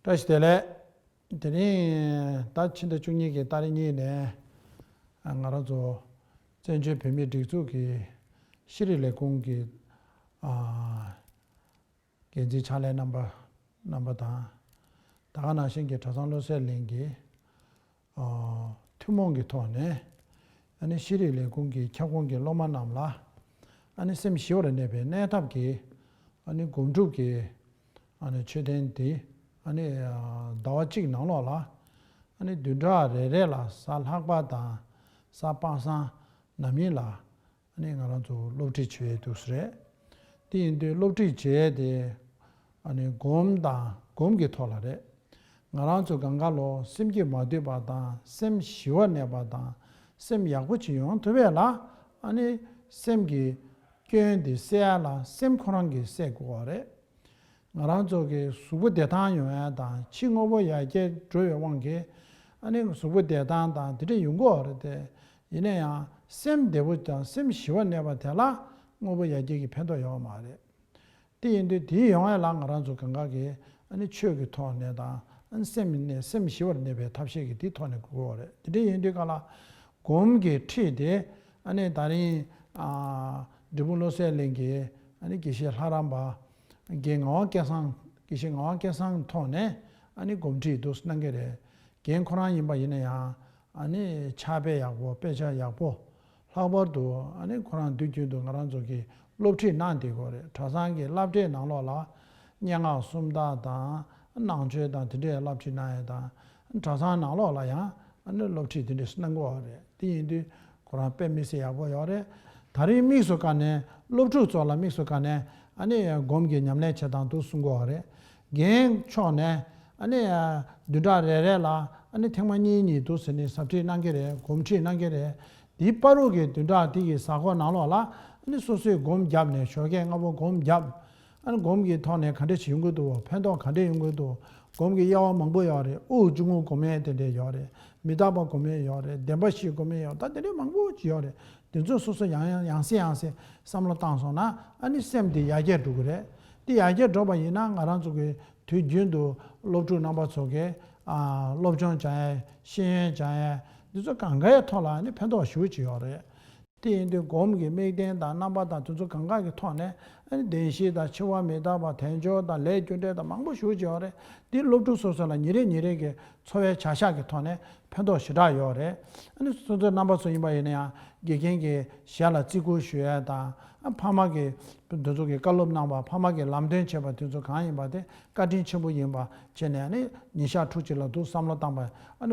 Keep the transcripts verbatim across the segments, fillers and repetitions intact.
བཀྲ་ཤིས་བདེ་ལེགས། དེ་རིང་ད་ཕྱི་ཟླ་བཅུ་གཉིས་ཀྱི་ཏ་རིག་གཉིས་ནས་ང་རང་ཚོ་བཙན་བྱོལ་བོད་མིའི་སྒྲིག་འཛུགས་ཀྱི་ཤེས་རིག་ལས་ཁུངས་ཀྱི་འགན་འཛིན་ཕྱག་ལས་རྣམ་པ་རྣམ་པ་དང་། ད་ག་ནང་བཞིན་གྱི་གྲྭ་ཚང་བློ་གསལ་གླིང་གི་ཐུན་མོང་གི་ཐོག་ནས་ཤེས་རིག་ལས་ཁུངས་ཀྱི་ཁྱབ་ཁོངས་ཀྱི་སློབ་མ་རྣམས་ལ་སེམས་ཞི་བར་གནས་པའི་གནས་ཐབས་ཀྱི་སྒོམ་སྒྲུབ་ཀྱི་མཆོད་རྟེན་འདི་ཟླ་བ་གཅིག་ནང་ལོགས་ལ་བདུན་ཕྲག་རེ་རེ་ལ་གཟའ་ལྷག་པ་དང་གཟའ་པ་སངས་ནམ་ཡིན་ལ་ང་རང་ཚོ་སློབ་ཁྲིད་བྱེད་ཡས་འདུག་ས་རེད། དེ་ཡིན་དུས་སློབ་ཁྲིད་བྱེད་ཡས་དེ་སྒོམ་དང་སྒོམ་གྱི་ཐོག་ལ་རེད། ང་རང་ཚོ་གང་ག་ལོ་སེམས་ཀྱིས་མ་བསྡུས་པ་དང་སེམས་ཞི་བར་གནས་པ་དང་སེམས་ཡག་པོ་ཅིག་ཡོང་ཐུབ་ཡས་ལ་སེམས་ཀྱི་སྐྱོན་དེ་སེལ་ཡས་ལ་སེམས་ཁོ་རང་གིས་སེལ་དགོས་པ་རེད། ང་རང་ཚོ་གི་གཟུགས་པོ་བདེ་ཐང་ཡོང་ཡས་དང་ཕྱི་དངོས་པོ་ཡར་རྒྱས་འགྲོ་བའི་དབང་གིས་གཟུགས་པོ་བདེ་ཐང་དང་དེ་འདྲ་ཡོང་གི་ཡོད་རེད་དེ། ཡིན་ན་ཡང་སེམས་བདེ་པོ་དང་སེམས་ཞི་བར་གནས་པ་དེ་ལ་དངོས་པོ་ཡར་རྒྱས་ཀྱི་ཕན་ཐོགས་ཡོད་མ་རེད། དེ་ཡིན་དུས་དེ་ཡོང་ཡས་ལ་ང་རང་ཚོ་གང་ག་གིས་ཆོས་ཀྱི་ཐོག་ནས་དང་སེམས་ནས་སེམས་ཞི་བར་གནས་པའི་ཐབས་ཤེས་ཀྱི་དེའི་ཐོག་ནས་དགོས་ཀྱི་ཡོད་རེད། དེ་འདྲ་ཡིན་དུས་ག་ལ་སྒོམ་གྱི་ཁྲིད་དེ་ད་རིང་འབྲས་སྤུངས་བློ་གསལ་གླིང་གི་དགེ་བཤེས་ལྷ་རམས་པ་རྒན་ངག་དབང་སྐལ་བཟང་དགེ་བཤེས་ངག་དབང་སྐལ་བཟང་ཐོག་ནས་སྒོམ་ཁྲིད་འདུག་གནང་གི་རེད། རྒན་ཁོ་རང་ཡིན་པ་ཡིན་ན་ཡང་ཕྱག་དཔེ་ཡག་པོ་དཔེ་ཆ་ཡག་པོ། ལྷག་པར་དུ་ཁོ་རང་དུས་རྒྱུན་དུ་ང་རང་ཚོ་གི་སློབ་ཁྲིད་གནང་བསྡད་ཀྱི་ཡོད་རེད། གྲྭ་ཚང་གི་སློབ་གྲྭའི་ནང་ལོགས་ལ་སྙན་ངག་སུམ་རྟགས་དང་ནང་ཆོས་དང་དེ་འདྲའི་སློབ་ཁྲིད་གནང་ཡས་དང་གྲྭ་ཚང་ནང་ལོགས་ལ་ཡང་སློབ་ཁྲིད་དེ་འདྲ་གནང་གི་ཡོད་རེད། དེ་ཡིན་དུས་ཁོ་རང་དཔེ་མི་སྲིད་ཡག་པོ་ཡོད་རེད། ད་རིང་དམིགས་སུ་བཀར་ནས་སློབ་ཕྲུག་ཚོ་ལ་དམིགས་སུ་བཀར་ནས་སྒོམ་གྱི་ཉམས་ལེན་བྱེད་སྟངས་འདུག་གསུང་གི་ཡོད་རེད། རྒན་མཆོག་ནས་བདུན་ཕྲག་རེ་རེ་ལ་ཐེངས་མ་གཉིས་གཉིས་འདུག་ཟེར་ནས་ཟབ་ཁྲིད་གནང་གི་རེད། སྒོམ་ཁྲིད་གནང་གི་རེད། དེའི་བར་དུ་གི་བདུན་ཕྲག་དེ་གི་གཟའ་འཁོར་ནང་ལོགས་ལ་སོ་སོས་སྒོམ་བརྒྱབ་ནས་ཞོགས་ཀས་སྔ་པོ་སྒོམ་བརྒྱབ། སྒོམ་གྱི་ཐོག་ནས་ག་འདྲ་ཞིག་ཡོང་གི་འདུག་ཕན་ཐོགས་ག་འདྲ་ཡོང་གི་འདུག་སྒོམ་གྱི་དབྱེ་བ་མང་པོ་ཡོད་རེད། དབུགས་ཆུང་ངུ་སྒོམ་ཡས་དེ་འདྲས་ཡོད་རེད། མི་རྟག་པ་སྒོམ་ཡས་ཡོད་རེད། བདེན་པ་བཞི་སྒོམ་ཡས་ཡོད། ད་དེ་འདྲས་མང་པོ་ཅིག་ཡོད་རེད། དེ་ཚོ་སོ་སོ་ཡང་ཡང་ཡང་སེ་ཡང་སེ་བསམ་བློ་བཏང་སོང་ན་སེམས་དེ་ཡར་རྒྱས་འགྲོ་གི་རེད། དེ་ཡར་རྒྱས་འགྲོ་བ་ཡིན་ན་ང་རང་ཚོ་གི་དུས་རྒྱུན་དུ་སློབ་ཕྲུག་རྣམ་པ་ཚོ་གི་སློབ་སྦྱོང་སྦྱང་ཡས་ཤེས་ཡོན་སྦྱང་ཡས་འདི་ཚོ་གང་གའི་ཐོག་ལ་ཕན་ཐོགས་ཞེ་པོ་ཅིག་ཡོད་རེད། དེ་ཡིན་དུས་སྒོམ་གྱི་དམིགས་རྟེན་དང་རྣམ་པ་དང་དེ་ཚོ་གང་ག་གི་ཐོག་ནས་བདེན་བཞི་དང་འཆི་བ་མི་རྟག་པ་དལ་འབྱོར་དང་ལས་རྒྱུ་འབྲས་དང་མང་པོ་ཞེ་པོ་ཅིག་ཡོད་རེད། འདི་སློབ་ཕྲུག་སོ་སོ་ལ་ཉིན་རེ་ཉིན་རེ་གི་འཚོ་བའི་བྱ་གཞག་གི་ཐོག་ནས་ཕན་ཐོགས་ཞེ་དྲག་ཡོད་རེད། སོ་སོའི་རྣམ་པ་ཚོ་ཡིན་པ་ཡིན་ན་ཡང་དགེ་རྒན་གྱི་ཞལ་ལ་བརྩི་བཀུར་ཞུ་ཡས་དང་ཕ་མ་གི་དེ་ཚོ་གི་བཀའ་སློབ་གནང་བ་ཕ་མ་གི་ལམ་སྟོན་བྱས་པ་དེ་ཚོ་གང་ཡིན་པ་དེ་བཀའ་དྲིན་ཆེན་པོ་ཡིན་པ་བྱས་ནས་ཉིན་ཞག་ཕྲུགས་གཅིག་ལ་འདུག་བསམ་བློ་བཏང་པ་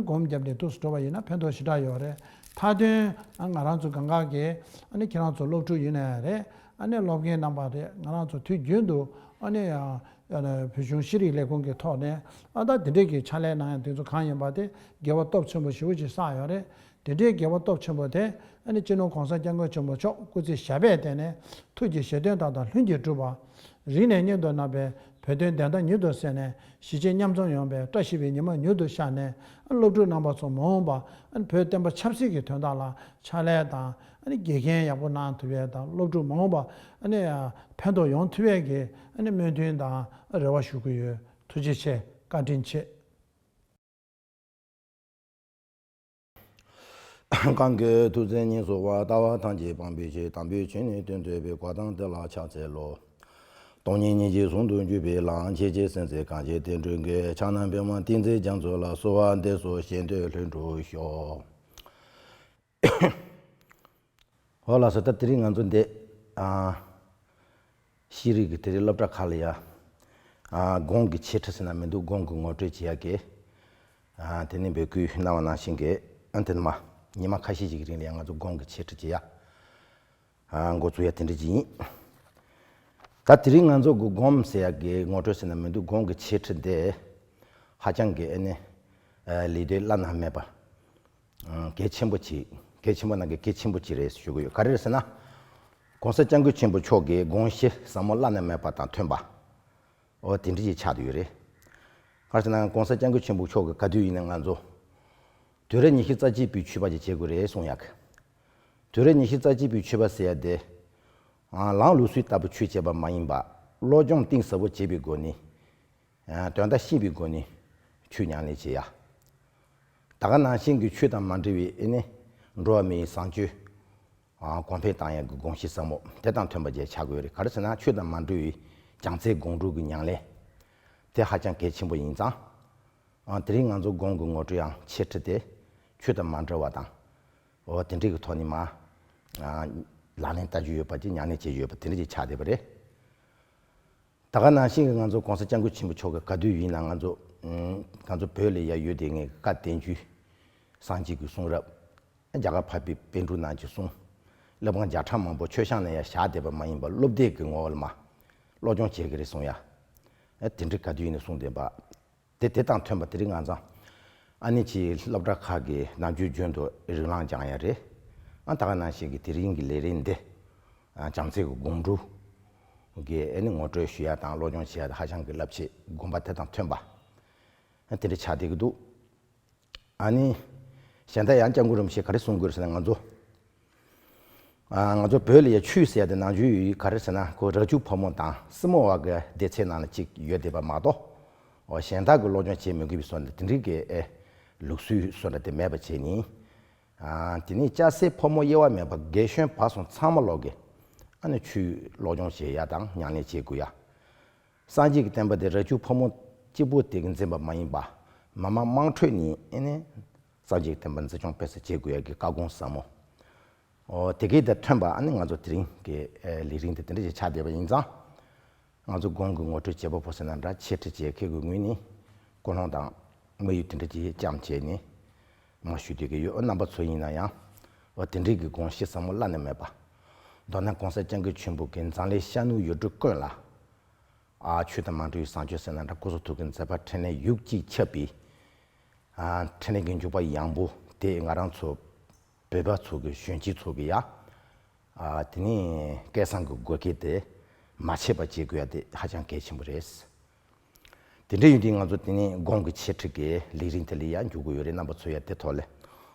སྒོམ་བརྒྱབ་ནས་འདུག་འགྲོ་བ་ཡིན་ན་ཕན་ཐོགས་ཞེ་དྲག་ཡོད་རེད། མཐའ་དོན་ང་རང་ཚོ་གང་ག་གི་ཁྱེད་རང་ཚོ་སློབ་ཕྲུག་ཡིན་ན་ཡང་རེད། སློབ་མཁན་རྣམ་པ་རེད། ང་རང་ཚོ་དུས་རྒྱུན་དུ་བོད་གཞུང་ཤེས་རིག་ལས་ཁུངས་ཀྱི་ཐོག་ནས་ཨ་ད་དེ་འདྲས་ཀྱི་ཕྱག་ལས་གནང་ཡ་དེ་ཚོ་གང་ཡིན་པ་དེ་དགེ་བ་སྟོབས་ཆེན་པོ་ཞེ་པོ་ཅིག་བསགས་ཡོད་རེད། དེ་འདྲའི་དགེ་བ་སྟོབས་ཆེན་པོ་དེ་ཨ་ནི་སྤྱི་ནོར་༸གོང་ས་༸སྐྱབས་མགོན་ཆེན་པོ་མཆོག་སྐུ་ཚེ་ཞབས་པད་བརྟན་ནས་ཐུགས་ཀྱི་བཞེད་དོན་དག་དང་ལྷུན་གྱིས་གྲུབ་པ། རིང་ནས་སྙིང་དུ་བརྣག་པའི་བོད་དོན་བདེན་མཐའ་མྱུར་དུ་གསལ་ནས་གཞིས་བྱེས་མཉམ་འཛོམས་ཡོང་བའི་བཀྲ་ཤིས་པའི་ཉི་མ་མྱུར་དུ་ཤར་ནས་སློབ་ཕྲུག་རྣམ་པ་ཚོ་མ་འོངས་པ་བོད་བསྟན་པ་ཆབ་སྲིད་ཀྱི་དོན་དག་ལ་ཕྱག་ལས་དང་དགེ་རྒན་ཡག་པོ་གནང་ཐུབ་ཡས་དང་སློབ་ཕྲུག་མ་འོངས་པ་ཕན་ཐོགས་ཡོང་ཐུབ་ཡས་ཀྱི་སྨོན་འདུན་དང་རེ་བ་ཞུ་གི་ཡོད། ཐུགས་རྗེ་ཆེ། བཀའ་དྲིན་ཆེ། གང་གིས་ཐུགས་བརྩེ་ཉེར་བཟུང་བ། ལྟ་བ་ཐམས་ཅད་སྤང་བའི་ཕྱིར། དམ་པའི་ཆོས་ནི་སྟོན་མཛད་པའི། གོ་ཏམ་དེ་ལ་ཕྱག་འཚལ་ལོ། སྟོང་ཉིད་སྙིང་རྗེ་ཟུང་དུ་འཇུག་པའི་ལམ། ཆེས་ཆེར་གསལ་མཛད་གངས་ཅན་བསྟན་འགྲོའི་མགོན། ཕྱག་ན་པདྨོ་ཏིང་འཛིན་རྒྱ་མཚོ་ལ། གསོལ་བ་འདེབས་སོ་བཞེད་དོན་ལྷུན་གྲུབ་ཤོག། ཧོ་ལགས་སོ། ད་དེ་རིང་ང་ཚོ་འདི་ཨ་ཤེས་རིག་གི་དེ་རིང་སློབ་གྲྭ་ཁག་ལ་ཡ་ཨ་སྒོམ་གྱི་འཆད་ཁྲིད་ཟེར་ན་མི་འདུག་སྒོམ་གྱི་ངོ་སྤྲོད་བྱེད་ཡ་གི་ཨ་དེ་ནི་འབོད་སྐུལ་གནང་བ་ནང་བཞིན་གྱི་ཨ་དེ་ནི་མ་ཉི་མ་ཁ་ཤས་ཤིག་གི་རིང་ལ་ཡ་ང་ཚོ་སྒོམ་གྱི་འཆད་ཁྲིད་བྱེད་ཡ་ཨ་འགོ་ཚུགས་ཡ་དེ་འདྲ་ཅིག་ཡིན། ད་དེ་རིང་ང་ཚོ་གི་སྒོམ་ཟེར་ཡ་གི་ངོ་སྤྲོད་ཟེར་ན་མི་འདུག་སྒོམ་གྱི་འཆད་ཁྲིད་འདི་ཧ་ཅང་གི་ཨ་ནི་ཨ་ལས་དོན་བླ་ན་མེད་པ། གལ་ཆེན་པོ་ཅིག་གལ་ཆེན་པོ་ནང་གི་གལ་ཆེན་པོ་ཅིག་རེད་ཞུ་གི་ཡོད། ག་རེ་རེད་ཟེར་ན། ༸གོང་ས་༸སྐྱབས་མགོན་ཆེན་པོ་མཆོག་གི་དགོངས་གཞི་ཟབ་མོ་བླ་ན་མེད་པ་དང་མཐུན་པ། འོ་དེ་འདྲ་ཅིག་ཆགས་བསྡད་ཡོད་རེད། ག་རེ་ཟེར་ན་༸གོང་ས་༸སྐྱབས་མགོན་ཆེན་པོ་མཆོག་གིས་ག་དུས་ཡིན་ན་ང་ཚོ་དུས་རབས་ཉི་ཤུ་རྩ་གཅིག་པའི་ཆོས་པ་ཅིག་བྱེད་དགོས་རེད་གསུང་ཡག་གི། དུས་རབས་ཉི་ཤུ་རྩ་གཅིག་པའི་ཆོས་པ་ཟེར་ཡ་དེ། ལམ་ལུགས་སྲོལ་ལྟ་བུ་ཆོས་བྱེད་པ་མ་ཡིན་པ། བློ་སྦྱོང་གཏིང་ཟབ་པོ་བྱེད་པའི་སྒོ་ནས། དོན་དག་ཤེས་པའི་སྒོ་ནས་ ཆོས་ཉམས་ལེན་བྱེད་ཡ། ད་ག་ནང་བཞིན་གྱི་ཆོས་དང་མ་འབྲེལ་བའི་ཨེ་ནི་འགྲོ་བ་མིའི་བཟང་སྤྱོད་ཨ་གོང་འཕེལ་བཏང་ཡ་གི་དགོངས་གཞི་ཟབ་མོ་དེ་དང་མཐུན་པ་བཅས་བྱ་དགོས་རེད། ག་རེ་ཟེར་ན་ཆོས་དང་མ་འབྲེལ་བའི་བྱང་རྩེ་སྒོམ་སྒྲུབ་ཀྱི་ཉམས་ལེན་དེ་ཧ་ཅང་གལ་ཆེན་པོ་ཡིན་ཙང་། ཨ་དེ་རིང་ང་ཚོ་སྒོམ་གྱི་ངོ་སྤྲོད་ཡང་འཆད་ཁྲིད་དེ་ཆོས་དང་མ་འབྲེལ་བ་དང་། འོ་དེ་འདྲའི་གི་ཐོག་ནས་མ་ཨ་ལག་ལེན་བསྟར་རྒྱུ་ཡོད་པ་ཅིག་ཉམས་ལེན་བྱེད་རྒྱུ་ཡོད་པ་དེ་འདྲ་ཅིག་ཆགས་བསྡད་པ་རེད། ད་ག་ནང་བཞིན་གྱི་ང་ཚོ་གོང་ས་སྐྱབས་མགོན་ཆེན་པོ་མཆོག་གིས་ག་དུས་ཡིན་ན་ང་ཚོ་ང་ཚོ་བོད་ལ་ཡ་ཡོད་དེ་ངས་བཀའ་བསྟན་བཅོས་སངས་རྒྱས་ཀྱི་གསུང་རབ། རྒྱ་གར་འཕགས་པའི་པཎ་གྲུབ་རྣམས་ཀྱི་གསུང་། སློབ་དཔོན་བརྒྱ་ཕྲག་མང་པོ་མཆོད་བཤམས་ནས་ཡ་བཞག་བསྡད་པ་མ་ཡིན་པར་སློབ་དེབ་ཀྱི་ངོ་བོ་ལ་མ་སློབ་སྦྱོང་བྱེད་ཀྱི་རེད་གསུང་ཡ། དེ་འདྲའི་ག་དུས་ཡིན་ན་གསུང་བསྡད་པ། དེ་དེ་དང་མཐུན་པ་དེ་རིང་ང་ཚོ་ཨ་ནི་ཅིག་སློབ་གྲྭ་ཁག་གི་ནམ་རྒྱུན་རྒྱུན་དུ་རིགས་ལམ་སྦྱང་ཡ་རེད། ཨ་ད་ག་ནང་བཞིན་གྱི་དེ་རིང་གི་ལས་རིམ་འདི་ཨ་བྱམས་བརྩེ་གི་སྒོམ་སྒྲུབ་ཀྱི་ཨ་ནི་ངོ་སྤྲོད་ཞུ་ཡ་དང་སློབ་སྦྱོང་བྱེད་ཡ་ཧ་ཅང་གི་རླབས་ཆེ་དགོངས་པ་དེ་དང་མཐུན་པ་ཨ་དེ་འདྲ་ཆགས་བསྡད་ཀྱི་འདུག་ཨ་ནི་གཞན་དག་ཡང་སྐྱབས་མགོན་རིན་པོ་ཆེས་ག་རེ་གསུང་གི་ཡོད་ཟེར་ན་ང་ཚོ། ཨ་ང་ཚོ་བོད་ལ་ཡ་ཆོས་ཟེར་ཡ་དེ་ནམ་རྒྱུན་ཡོད་ག་རེ་ཟེར་ན་ཁོ་རྭ་ཅོ་ཕོ་མོ་དང་སྲིང་མོ་བ་གི་སྡེ་ཚན་ནང་ལ་གཅིག་ཡོད་བསྡད་པ་མ་གཏོགས། འོ་གཞན་དག་གི་སློབ་སྦྱོང་བྱེད་མི་དགོས་པའི་བཟོ་འདྲ་དེ་འདྲའི་གི་ཨེ་ལུགས་སྲོལ་བཟོ་འདྲ་དེ་མེད་པ་བྱས་ནས། ཨ་དེ་ནས་སྐྱ་སེར་ཕོ་མོ་དབྱེ་བ་མེད་པར་རྒན་གཞོན་བར་གསུམ་ཚང་མ་ལོག་གི་ཨ་ནི་ཆོས་སློབ་སྦྱོང་བྱེད་ཡ་དང་ཉམས་ལེན་བྱེད་དགོས་ཡ། སངས་རྒྱས་ཀྱི་བསྟན་པ་དེ་རྭ་ཅོ་ཕོ་མོ་གཅིག་པོ་དེ་གིས་འཛིན་པ་མ་ཡིན་པ། མི་མང་དམངས་ཁྲོད་ནས་ཨེ་ནི་སངས་རྒྱས་ཀྱི་བསྟན་པ་འཛིན་སྐྱོང་སྤེལ་གསུམ་བྱེད་དགོས་ཡ་གི་བཀའ་དགོངས་ཟབ་མོ། འོ་དེ་གའི་དང་མཐུན་པ་ཨ་ནི་ང་ཚོ་དེ་རིང་གི་ཨེ་ལས་རིམ་དེ་དེ་འདྲ་ཞིག་ཆགས་བསྡད་པ་ཡིན་ཙང་། ང་ཚོ་སྒོམ་གྱི་ངོ་སྤྲོད་བྱེད་པ་པོ་ཟེར་ན་འདྲ་འཆད་ཁྲིད་བྱེད་མཁན་གྱི་ངོས་ནས་ཀུན་སློང་དང་དམིགས་ཡུལ་དེ་འདྲ་ཅིག་བཅངས་བྱས་ནས་མར་ཞུ་བསྡད་ཀྱི་ཡོད། རྣམ་པ་ཚོ་ཡིན་ན་ཡང་འོ་དེ་འདྲའི་གི་དགོངས་གཞི་ཟབ་མོ་བླ་ན་མེད་པ། མདོར་ན་གོང་ས་སྐྱབས་མགོན་ཆེན་པོ་གིས་འཛམ་གླིང་ཤར་ནུབ་ཡུལ་གྲུ་ཀུན་ལ་ཨ་ཆོས་དང་མ་འབྲེལ་བའི་བཟང་སྤྱོད་ཟེར་ན་འདྲ་སྐུ་གསུང་ཐུགས་ཀྱི་མཛད་པ་འཕྲིན་ལས་ཡུག་གཅིག་ཁྱབ་པའི་ཨ་འཕྲིན་ལས་ཀྱི་འབྱུང་པ་ཡངས་པོ་དེ་ང་རང་ཚོ་བོད་པ་ཚོ་གི་གཞོན་སྐྱེས་ཚོ་གི་ཡ། ཨ་དེ་ནི་སྐལ་བཟང་གི་བགོ་སྐལ་དེ་མ་ཆད་པ་བྱེད་དགོས་ཡ་དེ་ཧ་ཅང་གལ་ཆེན་པོ་རེད། དེ་འདྲ་ཡིན་དུས་ང་ཚོ་དེ་ནི་སྒོམ་གྱི་འཆད་ཁྲིད་ཀྱི་ལས་རིམ་དེ་ལ་ཡ་འཇུག་དགོས་ཡོད་རེད། རྣམ་པ་ཚོ་ཡ་དེ་ཐོག་ལ་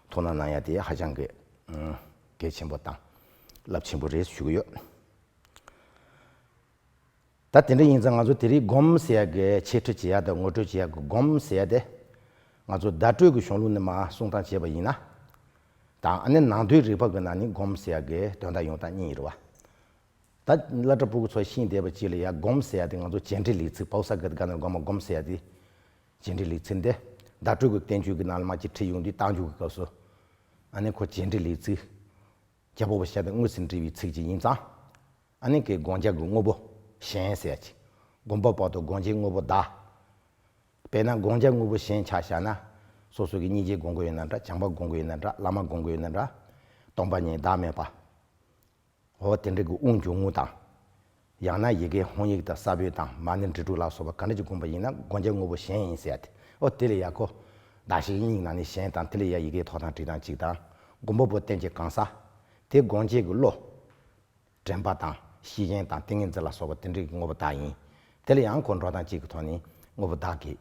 ཐུགས་སྣང་གནང་ཡ་དེ་ཧ་ཅང་གི་ཨ་གལ་ཆེན་པོ་དང་རླབས་ཆེན་པོ་རེད་ཞུ་གི་ཡོད། ད་དེ་འདྲ་ཡིན་ཙང་ང་ཚོ་དེ་རིང་སྒོམ་ཟེར་ཡ་གི་འཆད་ཁྲིད་བྱེད་ཡ་དང་ངོ་སྤྲོད་བྱེད་ཡ་གི་སྒོམ་ཟེར་ཡ་དེ་ང་ཚོ་བརྡ་སྤྲོད་ཀྱི་གཞུང་ལུགས་ནས་མར་གསུང་སྟངས་བྱས་པ་ཡིན་ན། དང་ཨ་ནི་ནང་དོན་རིག་པ་གི་ནང་ནས་སྒོམ་ཟེར་ཡ་གི་དོན་དག་ཡོང་སྟངས་གཉིས་ཡོད་རེད་བ། ད་སློབ་གྲྭ་ཕྲུ་གུ་ཚོ་ཤེས་བསྡད་པ་ཅིག་ལ་ཡ་སྒོམ་ཟེར་ཡ་དེ་ང་ཚོ་བྱེད་འབྲེལ་ལས་ཚིག་པའོ་ས་གི་ག་ནས་སྒོམ་སྒོམ་ཟེར་ཡ་དེ་བྱེད་འབྲེལ་ལས་ཚིག་འདི་བརྡ་སྤྲོད་ཀྱི་བསྟན་བཅོས་ཀྱི་ནང་ལ་མར་ཅིག་ཁྲིད་ཡོང་དུས་རྟགས་འཇུག་གི་སྐབས་སུ་ཨ་ནི་ཁོ་བྱེད་འབྲེལ་ལས་ཚིག་རྒྱལ་པོ་བ་ཤ་དང་དངོས་སུ་འབྲེལ་བའི་ཚིག་ཅིག་ཡིན་ཙང་། ཨ་ནི་ཀའི་སྒོམ་བྱ་གི་དངོས་པོ་གཞན་ཟེར་ཡ་ཅིག་སྒོམ་པ་བར་དུ་སྒོམ་བྱའི་དངོས་པོ་བདག་དཔེར་ན་སྒོམ་བྱ་དངོས་པོ་གཞན་ཆ་བཞག་ན། སོ་སོ་གི་སྙིང་རྗེ་སྒོམ་གྱི་ཡོད་ན་འདྲ། བྱམས་པ་སྒོམ་གྱི་ཡོད་ན་འདྲ། བླ་མ་སྒོམ་གྱི་ཡོད་ན་འདྲ། སྟོང་པ་ཉིད་བདག་མེད་པ། འོ་དེ་འདྲ་གི་དབུགས་འབྱུང་རྔུབ་དང་། ཡང་ན་ཡི་གེ་ཧཱུྃ་ཡིག་དང་ས་བོན་དང་མ་ཎི་འབྲི་དྲུག་ལ་སོགས་པ་ག་འདྲ་ཅིག་བསྒོམས་པ་ཡིན་ན་སྒོམ་བྱ་དངོས་པོ་གཞན་ཡིན་ཟེར་ཡ་དེ། འོ་དེ་ལ་ཡ་ཁོ། བདག་གཞན་གཉིས་ནང་ནས་གཞན་དང་དེ་ལ་ཡ་ཡི་གེ་ཐོགས་སྟངས་བྲིས་སྟངས་གཅིག་དང་། སྒོམ་པ་པོ་རྟེན་ཅིང་གང་ཟག་དེ་སྒོམ་བྱེད་ཀྱི་བློ། དྲན་པ་དང་ཤེས་བཞིན་དང་ཏིང་ངེ་འཛིན་ལ་སོགས་པ་དེ་འདྲའི་དངོས་པོ་བདག་ཡིན། དེ་ལ་ཡང་ཁོ་འགྲོ་སྟངས་གཅིག་གི་ཐོག་ནས་དངོས་པོ་བདག་གི་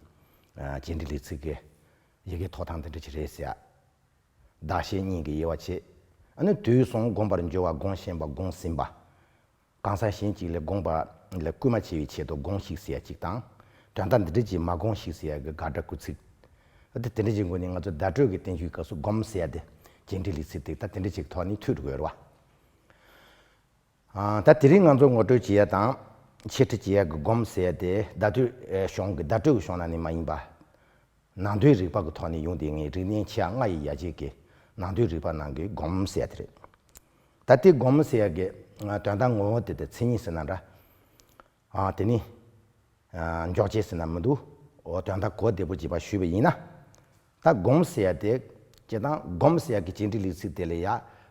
ཨ་བྱེད་འབྲེལ་ལས་ཚིག་གི་ཡི་གེ་ཐོགས་སྟངས་དེ་འདྲ་ཅིག་རེད་ཟེར། བདག་གཞན་གཉིས་ཀྱི་དབྱེ་བ་ཕྱེ། ཨ་ནི་དུས་གསུམ་བསྒོམ་པར་འགྱུར་བ་སྒོམ་ཤེས་པ་སྒོམ་ཟིན་པ། གང་ཟག་གཞན་གཅིག་ལས་བསྒོམས་པ་ལས་བསྐུལ་མ་བྱས་པའི་ཆེད་དུ་སྒོམས་ཤིག་ཟེར་ཡ་གཅིག་དང་། དོན་དག་འདི་འདྲ་ཅིག་མ་སྒོམས་ཤིག་ཟེར་ཡ་གི་དགག་སྒྲ་སྐུལ་ཚིག་ཨ་དེ་དེ་འདྲ་ཅིག་སྒོ་ནས་ང་ཚོ་བརྡ་སྤྲོད་ཀྱི་བསྟན་བཅོས་སྐབས་སུ་སྒོམས་ཟེར་ཡ་དེ་བྱེད་འབྲེལ་ལས་ཚིག་དེ་ད་དེ་འདྲ་ཅིག་ཐོག་ནས་ཐུག་འགྲོ་གི་ཡོད་རེད་བ། ཨ་ད་དེ་རིང་ང་ཚོ་ངོ་སྤྲོད་བྱེད་ཡ་དང་འཆད་ཁྲིད་བྱེད་ཡ་གི་སྒོམ་ཟེར་ཡ་དེ་བརྡ་སྤྲོད་ཨེ་གཞུང་གི་བརྡ་སྤྲོད་ཀྱི་གཞུང་ནང་ནས་མ་ཡིན་པ། ནང་དོན་རིག་པ་གི་ཐོག་ནས་ཡོང་དེ་ངའི་རིག་གནས་ཆེ་ཡ་ལྔ་ཡི་ཡ་གྱལ་གྱི་ནང་དོན་རིག་པ་ནང་གི་སྒོམ་ཟེར་ཡ་དེ་རེད། ད་དེ་སྒོམ་ཟེར་ཡ་གི་ཨ་དོན་དག་ངོ་བོ་དེ་དེ་མཚན་ཉིད་ཟེར་ན་འདྲ། ཨ་དེ་ནི། ཨ་འཇོག་བྱེད་ཟེར་ན་མི་འདུག་འོ་དོན་དག་གོ་བདེ་པོ་བྱེད་པ་ཞུས་པ་ཡིན་ན། ད་སྒོམ་ཟེར་ཡ་དེ། སྤྱིར་བཏང་སྒོམ་ཟེར་ཡ་གི་བྱེད་འབྲེལ་ལས་ཚིག་དེ་ལ་ཡ།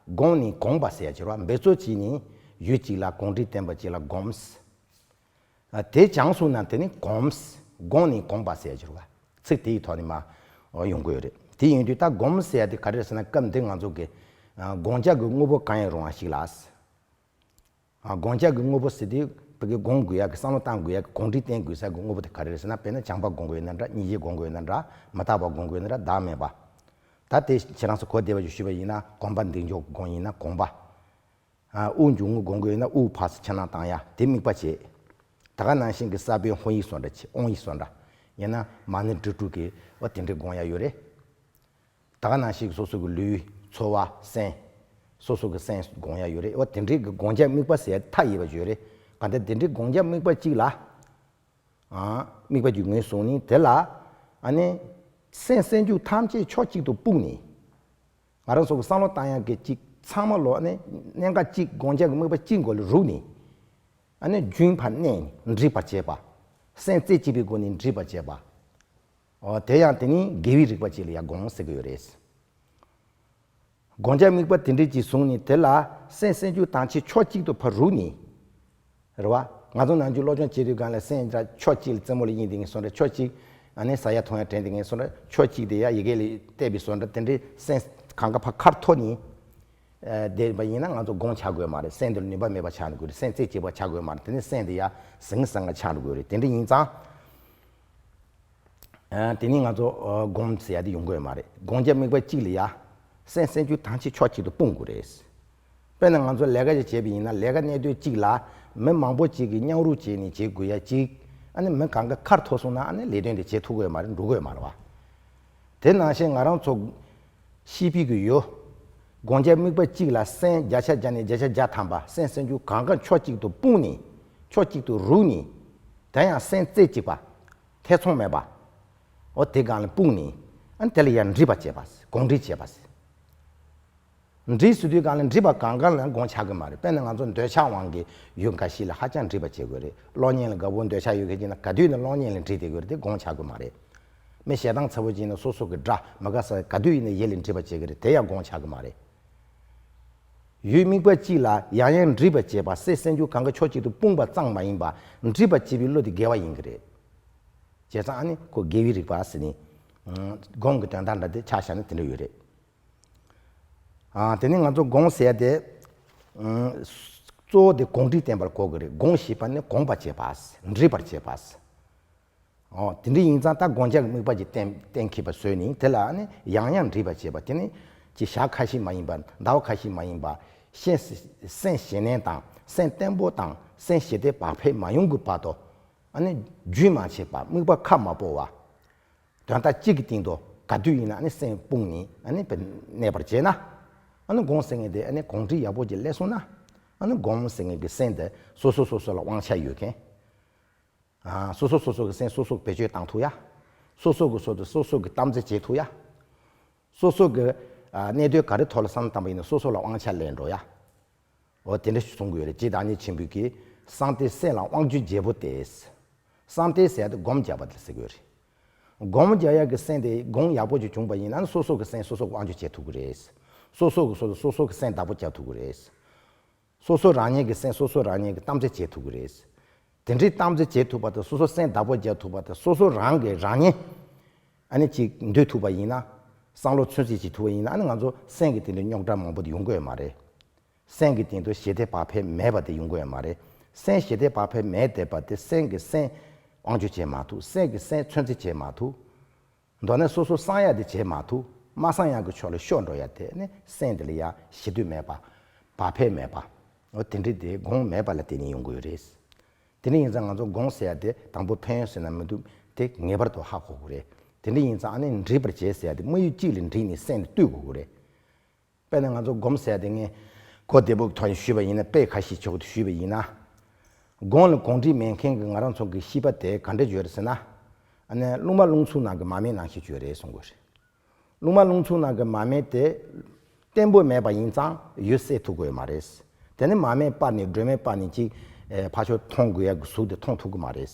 སྒོམ་ནས་གོམས་པ་ཟེར་ཡ་ཅིག་རེད་བ། འབད་རྩོལ་བྱས་ནས་ཡུལ་གཅིག་ལ་གོམས་འདྲིས་བསྟེན་པ་ཅིག་ལ་སྒོམ། ཨ་དེ་བྱང་སོང་ན་དེ་ནི་གོམས། སྒོམ་ནས་གོམས་པ་ཟེར་ཡ་ཅིག་རེད་བ། ཚིག་དེའི་ཐོག་ནས་མ། ཡོང་གི་ཡོད་རེད། དེ་ཡིན་དུས་ད་སྒོམ་ཟེར་ཡ་དེ་ག་རེ་རེད་ཟེར་ན་སྐབས་འདི་ང་ཚོ་གི། ཨ་སྒོམ་བྱ་གི་དངོས་པོ་གང་ཡང་རུང་བ་ཞིག་ལ། ཨ་སྒོམ་བྱ་གི་དངོས་པོ་ཟེར་དུས་བོད་ཀྱི་སྒོམ་དགོས་ཡག་གི་བསམ་བློ་བཏང་དགོས་ཡག་གི་གོམས་འདྲིས་བསྟེན་དགོས་ས་གི་དངོས་པོ་དེ་ག་རེ་རེད་ཟེར་ན། དཔེར་ན་བྱམས་པ་སྒོམ་དགོས་ཡོད་ན་འདྲ། སྙིང་རྗེ་སྒོམ་དགོས་ཡོད་ན་འདྲ། མི་རྟག་པ་སྒོམ་དགོས་ཡོད་ན་འདྲ། བདག་མེད་པ། ད་དེ་ཁྱེད་རང་ཚོ་གོ་བདེ་བ་ཞིག་ཞུས་པ་ཡིན་ན་གོམས་པ་འདེགས་འཇོག་སྒོམ་ཡིན་ན་གོམས་པ། ཨ་དབུགས་འབྱུང་རྔུབ་སྒོམ་དགོས་ཡོད་ན་དབུགས་ཕར་ཚུར་འཕྱར་སྣོན་བཏང་ཡ་དེ་དམིགས་པ་བྱེད། ད་ག་ནང་བཞིན་གྱི་ས་བོན་ཧཱུྃ་ཡིག་སོགས་འདྲ་བྱེད། ཨོཾ་ཡིག་སོགས་འདྲ། ཡང་ན་མ་ཎི་དྲིལ་བསྒྲུབ་ཀྱི་འོ་དེ་འདྲའི་སྒོམ་ཡ་ཡོད་རེད། ད་ག་ནང་བཞིན་གྱི་སོ་སོ་གི་ལུས་ཚོར་བ་སེམས། སོ་སོ་གི་སེམས་སྒོམ་ཡ་ཡོད་རེད། འོ་དེ་འདྲའི་གི་སྒོམ་རྒྱག་དམིགས་པ་ཟེར་ཡ་མཐའ་ཡས་པ་ཅིག་ཡོད་རེད། ག་འདྲ་དེ་འདྲའི་སྒོམ་རྒྱག་དམིགས་པ་གཅིག་ལ། ཨ། དམིགས་པ་གཅིག་ངོས་བཟུང་ནས་དེ་ལ། ཨ་ནི། སེམས་སེམས་བྱུང་ཐམས་ཅད་ཕྱོགས་གཅིག་ཏུ་སྤུངས་ནས། ང་རང་ཚོ་གི་བསམ་བློ་བཏང་ཡག་གི་གཅིག་ཚང་མ་ལོ་ཨ་ནི་གནད་འགག་གཅིག་སྒོམ་རྒྱག་གི་དམིགས་པ་གཅིག་མགོ་ལ་རུག་ནས། ཨ་ནི་རྒྱུན་ཕར་གནས་ནས་འདྲིས་པར་བྱེད་པ། སེམས་རྩེ་གཅིག་པའི་སྒོ་ནས་འདྲིས་པར་བྱེད་པ། འོ་དེ་ཡང་དེ་ནི་དགེ་བའི་རིག་པ་ཅིག་ལ་ཡང་སྒོམ་ཟེར་གི་ཡོད་རེད། སྒོམ་རྒྱག་དམིགས་པ་དེ་འདྲ་ཅིག་བཟུང་ནས་དེ་ལ་སེམས་སེམས་བྱུང་ཐམས་ཅད་ཕྱོགས་གཅིག་ཏུ་ཕར་རུག་ནས། རེད་བ། ང་ཚོ་ནམ་རྒྱུན་སློབ་སྦྱོང་བྱེད་དུས་སྒང་ལ་སེམས་འདྲ་ཕྱོགས་གཅིག་ལ་རྩེད་མོ་ལ་གཡེང་དེ་ངེས་སོང་འདྲ་ཕྱོགས་གཅིག་ཨ་ནི་ཟ་ཡ་འཐུང་ཡ་དྲན་དེ་ངེས་སོང་འདྲ་ཕྱོགས་གཅིག་དེ་ཡ་ཡི་གེ་ལ་བལྟས་པའི་སོང་འདྲ་དེ་འདྲའི་སེམས་གང་ག་ཕར་ཁ་ཐོར་ནས། ཨ། བསྡད་པ་ཡིན་ན་ང་ཚོ་སྒོམ་ཆགས་དགོས་མ་རེད། སེམས་དེར་ནུས་པ་མེད་པ་ཆགས་འགྲོ་གི་རེད། སེམས་རྩེ་གཅིག་པ་ཆགས་དགོས་མ་རེད། དེ་ནི་སེམས་དེ་ཡ་ཟང་ཟིང་ལ་ཆགས་འགྲོ་གི་རེད། དེ་འདྲ་ཡིན་ཙང་། ཨ། དེ་ནི་ང་ཚོ་ཨ་སྒོམ་ཟེར་ཡ་དེ་ཡོང་གི་ཡོད་མ་རེད། སྒོམ་རྒྱག་དམིགས་པ་གཅིག་ལ་ཡ། སེམས་སེམས་བྱུང་ཐམས་ཅད་ཕྱོགས་གཅིག་ཏུ་སྤུངས་དགོས་རེད། དཔེར་ན་ང་ཚོ་ལས་ཀ་ཅིག་བྱས་པ་ཡིན་ན་ལས་ཀ་གནད་དོན་གཅིག་ལ་མི་མང་པོ་གཅིག་གིས་མཉམ་རུབ་བྱས་ནས་བྱེད་དགོས་ཡ་གཅིག་ཨ་ནི་མི་གང་ག་ཁ་ཐོར་སོང་ན་ཨ་ནི་ལས་དོན་དེ་བྱེད་ཐུབ་ཀྱི་ཡོད་མ་རེད། འགྲོ་གི་ཡོད་མ་རེད་བ། དེ་ནང་བཞིན་ང་རང་ཚོ་ཤེས་པའི་གི་ཡོད། སྒོམ་རྒྱག་དམིགས་པ་གཅིག་ལ་སེམས་བརྒྱ་ཆ་བརྒྱ་ནས་བརྒྱ་ཆ་བརྒྱ་ཐམ་པ་སེམས་སེམས་བྱུང་གང་ག་ཕྱོགས་གཅིག་ཏུ་སྤུངས་ནས་ཕྱོགས་གཅིག་ཏུ་རུག་ནས། དེ་ཡང་སེམས་རྩེ་གཅིག་པ། ཐེ་ཚོམ་མེད་པ། འོ་དེ་སྒང་ལ་སྤུངས་ནས། ཨ་ནི་དེ་ལ་ཡང་འདྲིས་པ་བྱེད་པ། གོམས་འདྲིས་བྱེད་པ། འདྲིས་ཟེར་དུས་སྒང་ལ་འདྲིས་པ་གང་ག་ལ་སྒོམ་ཆགས་ཀྱི་མ་རེད། དཔེར་ན་ང་ཚོ་འདོད་ཆགས་དབང་གིས་ཡུལ་འགའ་ཞིག་ལ་ཧ་ཅང་འདྲིས་པ་བྱེད་དགོས་རེད། གློག་བརྙན་ལ་དགའ་པོ་འདོད་ཆགས་ཡོད་མཁན་ཅིག་ན་ག་དུས་ཡིན་ན་གློག་བརྙན་ལ་འདྲིས་བསྡད་དགོས་རེད། དེ་སྒོམ་ཆགས་ཀྱི་མ་རེད། མི་ཞེ་སྡང་ཚ་པོ་ཅིག་ཡིན་ན་སོ་སོ་གི་དགྲ། མི་དགའ་ས་ག་དུས་ཡིན་ན་ཡིད་ལ་འདྲིས་པ་བྱེད་ཀྱི་རེད། དེ་ཡང་སྒོམ་ཆགས་ཀྱི་མ་རེད། ཡུལ་དམིགས་པ་གཅིག་ལ་ཡང་ཡང་འདྲིས་པ་བྱེད་པ་སེམས་སེམས་བྱུང་གང་ག་ཕྱོགས་གཅིག་ཏུ་སྤུངས་པ་ཙམ་མ་ཡིན་པ་འདྲིས་པ་བྱེད་པའི་བློ་དེ་དགེ་བ་ཡིན་གྱི་རེད། བྱས་ཙང་ཨ་ནི་ཁོ་དགེ་བའི་རིག་པ་ཟེར་ནས། ཨ། སྒོམ་གྱི་དོན་དག་འདྲ་དེ་ཆ་བཞག་ན་དེ་འདྲ་ཡོད་རེད། ཨ། དེ་ནི་ང་ཚོ་སྒོམ་ཟེར་ཡ་དེ། ཨ། གཙོ་བོ་དེ་གོམས་འདྲིས་བསྟེན་པར་གོ་དགོས་རེད། སྒོམ་ཞེས་པ་ནི་གོམས་པར་བྱེད་པ། འདྲིས་པར་བྱེད་པ། ཨོ། དེ་འདྲ་ཡིན་ཙང་ད་སྒོམ་རྒྱག་དམིགས་པ་ཅིག་གཏན་གཏན་འཁེལ་བ་བཟོས་ནས་དེ་ལ་ནི་ཡང་ཡང་འདྲིས་པར་བྱེད་པ་དེ་ནི་ཅིག་ཞག་ཁ་ཤས་མ་ཡིན་པ་ཟླ་བ་ཁ་ཤས་མ་ཡིན་པ། སེམས་སེམས་ཞེད་སྣང་དང་སེམས་བརྟན་པོ་དང་སེམས་ཞི་བདེ་བག་ཕེབས་མ་ཡོང་གི་བར་དུ། ཨ་ནི་རྒྱུན་མ་ཆད་པ་དམིགས་པ་ཁ་མ་སྤོ་བ། དོན་དག་གཅིག་གི་སྟེང་དུ་ག་དུས་ཡིན་ན་ཨ་ནི་སེམས་སྤུངས་ནས་ཨ་ནི་གནས་པར་བྱས་ན། ཨ་ནི་སྒོམ་ཟེར་མཁན་དེ་ཨ་ནི་གོམས་འདྲིས་ཡག་པོ་ཅིག་སླེབས་སོང་ན། ཨ་ནི་སྒོམ་ཟེར་མཁན་གྱི་སེམས་དེ་སོ་སོ་སོ་སོ་ལ་དབང་ཆ་ཡོད་མཁན། ཨ། སོ་སོ་སོ་སོ་གི་སེམས་སོ་སོ་གིས་བེད་སྤྱོད་བཏང་ཐུབ་ཡ། སོ་སོ་གི་སོ་སོ་སོ་སོ་གིས་གཏམ་རྩོད་བྱེད་ཐུབ་ཡ། སོ་སོ་གི། ཨ། གནད་དོན་ག་རེ་ཐོག་ལ་བསམ་བློ་བཏང་པ་ཡིན་ན་སོ་སོ་ལ་དབང་ཆ་ལེན་འགྲོ་ཡ། འོ་དེ་འདྲ་ཞིག་གསུང་གི་ཡོད་རེད། རྗེ་བདག་ཉིད་ཆེན་པོས་ཀྱིས་བསམ་གཏན་སེམས་ལ་དབང་བསྒྱུར་བྱེད་པོ་སྟེ། བསམ་གཏན་ཟེར་ཡ་དེ་སྒོམ་རྒྱག་པ་དེ་ཟེར་གི་ཡོད་རེད། སྒོམ་རྒྱག་ཡ་གི་སེམས་དེ་སྒོམ་ཡག་པོ་ཅིག་བྱུང་པ་ཡིན་ན་སོ་སོ་གི་སེམས་སོ་སོ་གིས་དབང་བསྒྱུར་བྱེད་ཐུབ་ཀྱི་རེད། སོ་སོ་གི་སོ་སོ་སོ་སོ་གི་སེམས་བདག་པོ་རྒྱག་ཐུབ་ཀྱི་རེད། སོ་སོ་རང་ཉིད་ཀྱི་སེམས་སོ་སོ་རང་ཉིད་ཀྱིས་གཏམ་རྩོད་བྱེད་ཐུབ་ཀྱི་རེད། དེ་འདྲའི་གཏམ་རྩོད་བྱེད་ཐུབ་པ་དང་སོ་སོ་སེམས་བདག་པོ་རྒྱག་ཐུབ་པ་དང་སོ་སོ་རང་གིས་རང་ཉིད་ཨ་ནི་ཅིག་འདུལ་ཐུབ་པ་ཡིན་ན། བསམ་བློ་ཚོད་འཛིན་བྱེད་ཐུབ་པ་ཡིན་ན་ཨ་ནི་ང་ཚོ་སེམས་ཀྱི་སྟེང་དུ་རྙོག་དྲ་མང་པོ་དེ་ཡོང་གི་ཡོད་མ་རེད། སེམས་ཀྱི་སྟེང་དུ་ཞི་བདེ་བག་ཕེབས་མེད་པ་དེ་ཡོང་གི་ཡོད་མ་རེད། སེམས་ཞི་བདེ་བག་ཕེབས་མེད་བསྡད་པ་དེ་སེམས་ཀྱིས་སེམས་དབང་སྒྱུར་བྱེད་མ་ཐུབ། སེམས་ཀྱིས་སེམས་ཚོད་འཛིན་བྱེད་མ་ཐུབ། མདོར་ན་སོ་སོ་གསང་ཡ་དེ་བྱེད་མ་ཐུབ། མ་གསང་ཡ་གི་ཕྱོགས་ལ་ཤོར་འགྲོ་ཡ་དེ་ནི་སེམས་དེ་ལ་ཡ་ཞི་དུལ་མེད་པ། བག་ཕེབས་མེད་པ། འོ་དེ་འདྲ་དེ་སྒོམ་མེད་པ་ལ་བརྟེན་ནས་ཡོང་གི་ཡོད་རེད། དེ་འདྲ་ཡིན་ཙང་ང་ཚོ་སྒོམ་ཟེར་ཡ་དེ་དང་པོ་ཕན་ཡོན་ཟེར་ན་མི་འདུག་དེ་ངེས་པར་དུ་ཧ་གོ་དགོས་རེད། དེ་འདྲ་ཡིན་ཙང་ཨ་ནི་འདྲིས་པར་བྱེད་ཟེར་ཡ་དེ་དམིགས་ཡུལ་གཅིག་ལ་འདྲིས་ནས་སེམས་དེ་གཏོད་དགོས་ཀྱི་རེད། དཔེར་ན་ང་ཚོ་སྒོམ་ཟེར་དེ་ངས་གོ་བདེ་པོ་གི་ཐོག་ནས་ཞུས་པ་ཡིན་ན། དཔེ་ཁ་ཤས་ཆོག་ཏུ་ཞུས་པ་ཡིན་ན། སྒོམ་ལ་གོམས་འདྲིས་མེད་མཁན་གྱི་ང་རང་ཚོ་གི་ཤེས་པ་དེ་ག་འདྲ་ཡོད་རེད་ཟེར་ན། ཨ་ནི་རླུང་མ་རླུང་འཚུབ་ནང་གི་མར་མེ་ནང་བཞིན་ཡོད་རེད་གསུང་དགོས་རེད། རླུང་མ་རླུང་འཚུབ་ནང་གི་མར་མེ་དེ་བརྟན་པོ་མེད་པ་ཡིན་ཙང་ཡུལ་གསལ་ཐུབ་ཀྱི་ཡོད་མ་རེད། དེ་ནི་མར་མེ་སྤར་ནས་སྒྲོན་མེ་སྤར་ནས་ཅིག་ཕར་ཕྱོགས་མཐོང་དགོས་ཡ་གི་གཟུགས་དེ་མཐོང་ཐུབ་ཀྱི་མ་རེད།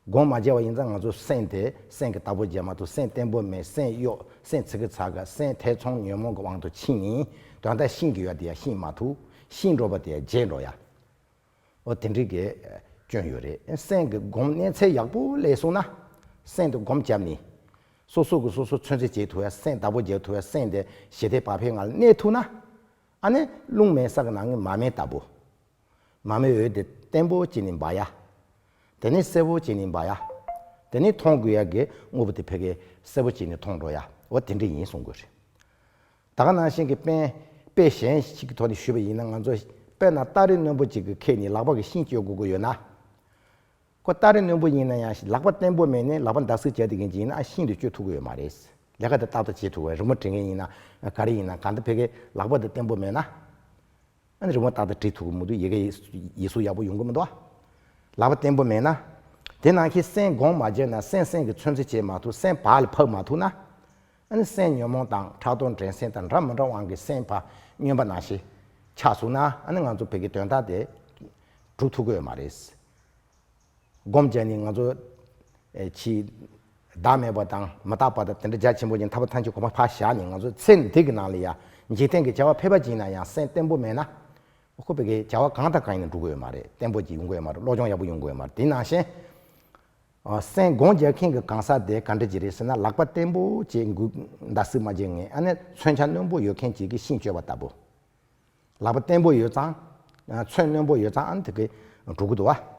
སྒོམ་མ་བྱས་པ་ཡིན་ཙང་ང་ཚོ་སེམས་དེ་སེམས་ཀྱིས་བདག་པོ་བྱེད་མ་ཐུབ། སེམས་བརྟན་པོ་མེད། སེམས་གཡོ། སེམས་ཚིག་གི་ཚ་ག་སེམས་ཐེ་ཚོམ་ཉོན་མོངས་ཀྱི་དབང་དུ་ཕྱིན་ནས་དོན་དག་ཤེས་ཀྱི་ཡོད་དེ་ཡང་ཤེས་མ་ཐུབ། ཤེས་འགྲོ་བ་དེ་ཡང་བརྗེད་འགྲོ་ཡ། འོ་དེ་འདྲའི་གི་སྐྱོན་ཡོད་རེད། སེམས་ཀྱི་སྒོམ་གནས་ཚད་ཡག་པོ་སླེབས་སོང་ན། སེམས་དེ་སྒོམ་བརྒྱབ་ནས། སོ་སོ་གིས་སོ་སོ་ཚོད་འཛིན་བྱེད་ཐུབ་ཡ། སེམས་བདག་པོ་རྒྱག་ཐུབ་ཡ། སེམས་དེ་ཞི་བདེ་བག་ཕེབས་ངང་ལ་གནས་ཐུབ་ན། ཨ་ནི་རླུང་མེ་ས་གི་ནང་གི་མར་མེ་ལྟ་བུ། མར་མེའི་འོད་དེ་བརྟན་པོ་བྱས་ནས་འབར་ཡ། དེ་ནས་གསལ་པོ་བྱས་ནས་འབར་ཡ། དེ་ནས་མཐོང་དགོས་ཡ་གི་དངོས་པོ་དེ་ཕ་གིར་གསལ་པོ་བྱས་ནས་མཐོང་འགྲོ་ཡ། འོ་དེ་འདྲ་ཡིན་གསུང་དགོས་རེད། ད་ག་ནང་བཞིན་གྱི་དཔེ་དཔེ་གཞན་ཞིག་གི་ཐོག་ནས་ཞུས་པ་ཡིན་ན། ང་ཚོ་དཔེར་ན་སྟ་རེ་རྣོན་པོ་ཅིག་གི་ཁྱེར་ནས་ལག་པ་གིས་ཤིང་གཅོད་དགོས་ཀྱི་ཡོད་ན། ཁོ་སྟ་རེ་རྣོན་པོ་ཡིན་ན་ཡང་ལག་པ་བརྟན་པོ་མེད་ནས་ལག་པ་འདར་སིག་བྱས་དེ་གིན་གྱི་ཡིན་ན་ཨ་ཤིན་ཏུ་གཅོད་ཐུབ་ཀྱི་ཡོད་མ་རེད། ལས་ཀ་དེ་ཏག་ཏག་བྱེད་ཐུབ་ཀྱི་རི་མོ་འབྲི་མཁན་ཡིན་ན་ག་རེ་ཡིན་ན་གང་ལྟར་ཕ་གི་ལག་པ་དེ་བརྟན་པོ་མེད་ན། ཨ་ནི་རི་མོ་ཏག་ཏག་བྲིས་ཐུབ་ཀྱི་མི་འདུག་ཡི་གེ་ཡིག་གཟུགས་ཡག་པོ་ཡོང་གི་མི་འདུག་ལག་པ་བརྟན་པོ་མེད་ན། དེ་ནང་བཞིན་སེན་སྒོམ་མ་བྱས་ན་སེན་སེན་གྱི་ཚོད་འཛིན་བྱེད་མ་ཐུབ་སེན་བག་ལ་ཕབ་མ་ཐུབ་ན། ཨ་ནི་སེན་ཉོན་མོངས་དང་ཕྲག་དོག་འགྲན་སེམས་དང་འདྲ་མི་འདྲ་དབང་གིས་སེན་ཕར་རྔོན་པ་ནང་བཞིན་ཆགས་སོང་ན་ཨ་ནི་ང་ཚོ་བོད་ཀྱི་དོན་དག་དེ་སྒྲུབ་ཐུབ་ཀྱི་ཡོད་མ་རེད། སྒོམ་བྱས་ནས་ང་ཚོ་ཨེ་ཕྱི་བདག་མེད་པ་དང་མི་རྟག་པ་དང་དེ་འདྲ་རྒྱ་ཆེན་པོ་ཅན་ཐར་པ་ཐམས་ཅད་གོ་མ་ཕར་བཞག་ནས་ང་ཚོ་ཚེ་འདི་གི་ནང་ལ་ཡང་འཇིག་རྟེན་གྱི་བྱ་བ་ཕལ་པ་ཅིག་ན་ཡང་སེམས་བརྟན་པོ་མེད་ན་ཁོ་པའི་གི་བྱ་བ་གང་དང་གང་ཡིན་ན་འགྲུབ་ཀྱི་ཡོད་མ་རེད། བརྟན་པོ་ཅིག་ཡོང་གི་ཡོད་མ་རེད། བློ་སྦྱོང་ཡག་པོ་ཡོང་གི་ཡོད་མ་རེད། དེ་ནང་བཞིན་ཨ་སེམས་སྒོམ་རྒྱག་མཁན་གྱི་གང་ཟག་དེ་ག་འདྲ་ཅིག་རེད་ཟེར་ན་ལག་པ་བརྟན་པོ་ཅིག་འདར་སིག་མ་བྱེད་མཁན་ཨ་ནི་མཚོན་ཆ་རྣོན་པོ་ཡོད་མཁན་ཅིག་གིས་ཤིང་གཅོད་པ་ལྟ་བུ། ལག་པ་བརྟན་པོ་ཡོད་ཙང་། མཚོན་རྣོན་པོ་ཡོད་ཙང་ཨ་ནི་དེ་གའི་འགྲུབ་ཀྱི་འདུག་བ།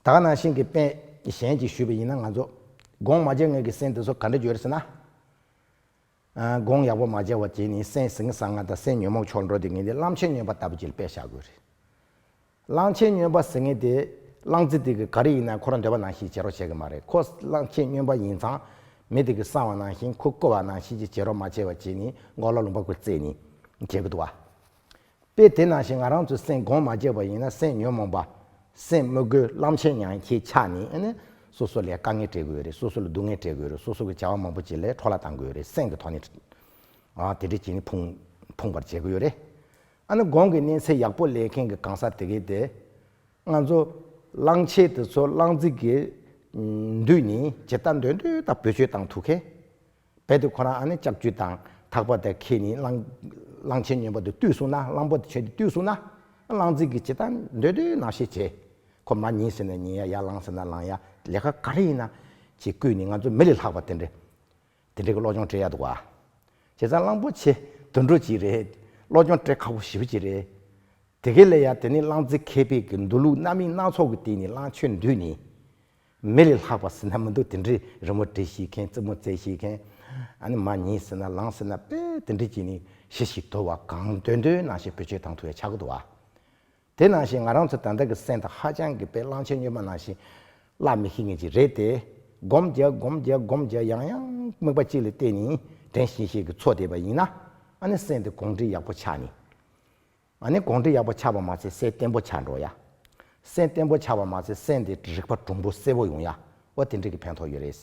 ད་ག་ནང་བཞིན་གྱི་དཔེ་གཞན་གྱིས་ཞུས་པ་ཡིན་ན་ང་ཚོ་སྒོམ་མ་བྱེད་མཁན་གྱི་སེམས་དེ་ཚོ་ག་འདྲ་ཡོད་རེད་ཟེར་ན། སྒོམ་ཡག་པོ་མ་བྱས་པ་བྱས་ནས་སེམས་ཟིང་ཟང་ང་དང་སེམས་ཉོན་མོངས་ཕྱོགས་འགྲོ་དེ་ངས་འདི་གླང་ཆེན་རྔོན་པ་ལྟ་བུ་ཅིག་ལ་དཔེ་བཞག་དགོས་རེད། གླང་ཆེན་རྔོན་པ་ཟེར་མཁན་དེ་གླང་རྫི་དེ་གི་ག་རེ་ཡིན་ན་ཁོ་རང་འདོད་པ་ནང་བཞིན་བྱེད་རོགས་བྱེད་ཀྱི་མ་རེད། ཁོ་གླང་ཆེན་རྔོན་པ་ཡིན་ཙང་མི་དེ་གི་གསང་བ་ནང་བཞིན་ཁོ་བསྐུལ་བ་ནང་བཞིན་གྱི་བྱེད་རོགས་མ་བྱས་པ་བྱས་ནས་མགོ་ལོག་ལུང་པ་ཁོ་བཙལ་ནས་བྱེད་ཀྱི་འདུག་བ། དཔེ་དེ་ནང་བཞིན་ང་རང་ཚོས་སེམས་སྒོམ་མ་བྱས་པ་ཡིན་ན་སེམས་ཉོན་མོངས་པ། སེམས་དམུ་རྒོད་གླང་ཆེན་ཡང་ཁྱེད་ཆགས་ནས་ཨ་ནི་སོ་སོ་ལ་དཀའ་ངལ་སྤྲད་དགོས་རེད། སོ་སོ་ལ་སྡུག་བསྔལ་སྤྲད་དགོས་རེད། སོ་སོ་གི་བྱ་བ་མང་པོ་ཅིག་ལ་འཕྲོ་བརླག་གཏང་དགོས་རེད། སེམས་ཀྱི་ཐོག་ནས་ཨ་དེ་འདྲ་བྱས་ནས་ཕུང་ཕུང་བར་བྱེད་དགོས་རེད། ཨ་ནི་སྒོམ་གྱི་གནས་ཚད་ཡག་པོ་ལས་མཁན་གྱི་གང་ཟག་དེ་གས་དེ། ང་ཚོ་གླང་ཆེན་དེ་ཚོ་གླང་རྫི་གི་མདུན་ནས་ཇི་ལྟར་འདོད་འདོད་ལྟར་བེད་སྤྱོད་བཏང་ཐུབ་མཁན། རྦད་དེ་ཁོ་རང་ཨ་ནི་ལྕགས་ཀྱུ་དང་ཐག་པ་དེ་ཁྱེར་ནས་གླང་གླང་ཆེན་རྔོན་པ་དེ་བཏུལ་སོང་ན་གླང་པོ་དེ་ཁྱེར་ཏེ་བཏུལ་སོང་ན་གླང་རྫི་གིས་ཇི་ལྟར་འདོད་འདོད་ནང་བཞིན་བྱེད། ཁོ་མར་ཉལ་ཟེར་ན་ཉལ་ཡ། ཡར་ལངས་ཟེར་ན་ལངས་ཡ། ལས་ཀ་ག་རེ་ཡིན་ན་ཅིག་བསྐུལ་ནས་ང་ཚོ་མི་ལས་ལྷག་པ་དེ་འདྲ་དེ་འདྲ་གི་སློབ་སྦྱོང་སྤྲད་ཡ་འདུག་བ། བྱས་ཙང་གླང་པོ་ཆེ་དུད་འགྲོ་ཅིག་རེད། སློབ་སྦྱོང་སྤྲད་ཁག་པོ་ཞེ་པོ་ཅིག་རེད། དེ་ག་ལ་ཡ་དེ་ནི་གླང་རྫི་མཁས་པའི་གི་འདུལ་ལུགས་རྣམ་གཡེང་སྣ་ཚོགས་ཀྱི་སྟེང་ནས་གླང་ཆེན་མདུན་ནས་མི་ལས་ལྷག་པ་ཟེར་ན་མི་འདུག་དེ་འདྲའི་རི་མོ་འབྲི་ཤེས་མཁན། རྩེད་མོ་རྩེ་ཤེས་མཁན། ཨ་ནི་མར་ཉལ་ཟེར་ན་ལངས་ཟེར་ན་དཔེ་དེ་འདྲ་བྱས་ནས་ཞི་ཞིང་དུལ་བ་གང་འདོད་འདོད་ནང་བཞིན་བེད་སྤྱོད་བཏང་ཐུབ་ཡ་ཆགས་ཀྱི་འདུག་བ། དེ་ནང་བཞིན་ང་རང་ཚོ་ད་ལྟ་གི་སེམས་དང་ཧ་ཅང་གི་དཔེ་གླང་ཆེན་རྔོན་པ་ནང་བཞིན་བརླག་མི་ཤེས་མཁན་ཅིག་རེད་དེ། སྒོམ་རྒྱག་སྒོམ་རྒྱག་སྒོམ་རྒྱག་ཡང་ཡང་དམིགས་པ་གཅིག་ལ་བརྟེན་ནས་དྲན་ཤེས་ཤེས་ཀྱི་ཚོགས་བསྡད་པ་ཡིན་ན་ཨ་ནི་སེམས་དེ་གོམས་འདྲིས་ཡག་པོ་ཆགས་ནས། ཨ་ནི་གོམས་འདྲིས་ཡག་པོ་ཆགས་པ་མ་ཟད་སེམས་བརྟན་པོ་ཆགས་འགྲོ་ཡ། སེམས་བརྟན་པོ་ཆགས་པ་མ་ཟད་སེམས་དེ་རིག་པ་གྲུང་པོ་གསལ་པོ་ཡོང་ཡ། འོ་དེ་འདྲ་གི་ཕན་ཐོགས་ཡོད་རེད།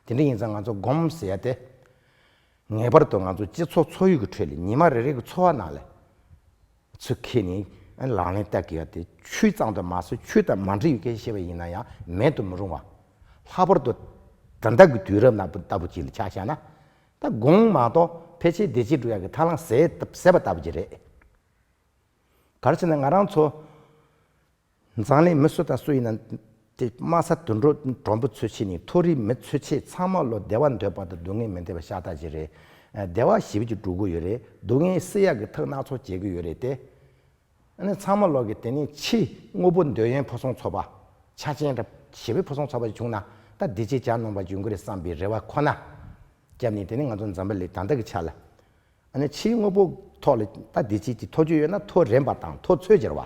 དེ་འདྲ་ཡིན་ཙང་ང་ཚོ་སྒོམ་ཟེར་ཡ་དེ། ངེས་པར་དུ་ང་ཚོ་སྤྱི་ཚོགས་འཚོ་ཡུལ་གྱི་ཁྲོད་ལ་ཉི་མ་རེ་རེ་གི་འཚོ་བ་ནང་ལ་ཚུར་འཁྱེར་ནས་ལག་ལེན་བསྟར་དགོས་ཡ་དེ་ཆོས་ཙམ་དུ་མ་ཟད་ཆོས་དང་མ་འདྲེས་ཡོད་མཁན་ཤེས་པ་ཡིན་ན་ཡང་མེད་དུ་མི་རུང་བ། ལྷག་པར་དུ་ད་ལྟ་གི་དུས་རབས་ནང་ལྟ་བུ་ཅིག་ལ་ཆ་བཞག་ན་ད་སྒོམ་མ་གཏོགས་ཕལ་ཆེར་བདེ་སྐྱིད་སྒྲུབ་ཡ་གི་ཐབས་ལམ་ཟད་ཟད་པ་ལྟ་བུ་ཅིག་རེད། ག་རེ་ཟེར་ན་ང་རང་ཚོ་འཛམ་གླིང་མི་སུ་དང་སུ་ཡིན་ན་དེ་དམའ་ས་དུད་འགྲོ་གྲོང་པོ་ཚུན་ཆད་ནས་མཐོ་རིས་མི་ཚུན་ཆད་ཚང་མ་ལོ་བདེ་བ་འདོད་པ་དང་སྡུག་བསྔལ་མི་འདོད་པ་ཤ་སྟག་ཅིག་རེད། བདེ་བ་ཞེ་པོ་ཅིག་སྒྲུབ་ཀྱི་ཡོད་རེད། སྡུག་བསྔལ་སེལ་ཡག་གི་ཐབས་སྣ་ཚོགས་བྱེད་ཀྱི་ཡོད་རེད་དེ། ཨ་ནི་ཚང་མ་ལོག་གི་དེ་ནི་ཕྱི་དངོས་པོ་འདོད་ཡོན་ཕུན་སུམ་ཚོགས་པ། ཆ་ཅན་འདྲ་ཞེ་པོའི་ཕུན་སུམ་ཚོགས་པ་ཅིག་བྱུང་ན་ད་བདེ་སྐྱིད་ཅིག་ཡོང་གི་རེད་བསམ་པའི་རེ་བ་ཁོ་ན་བརྒྱབ་ནས་དེ་ནི་ང་ཚོ་འཛམ་བུ་གླིང་ད་ལྟ་གི་ཆ་ལ། ཨ་ནི་ཕྱིའི་དངོས་པོ་ཐོག་ལ་ད་བདེ་སྐྱིད་ཅིག་ཐོབ་རྒྱུ་ཡོད་ན་ཐོབ་རན་པ་དང་ཐོབ་ཚོད་ཅིག་རེད་བ།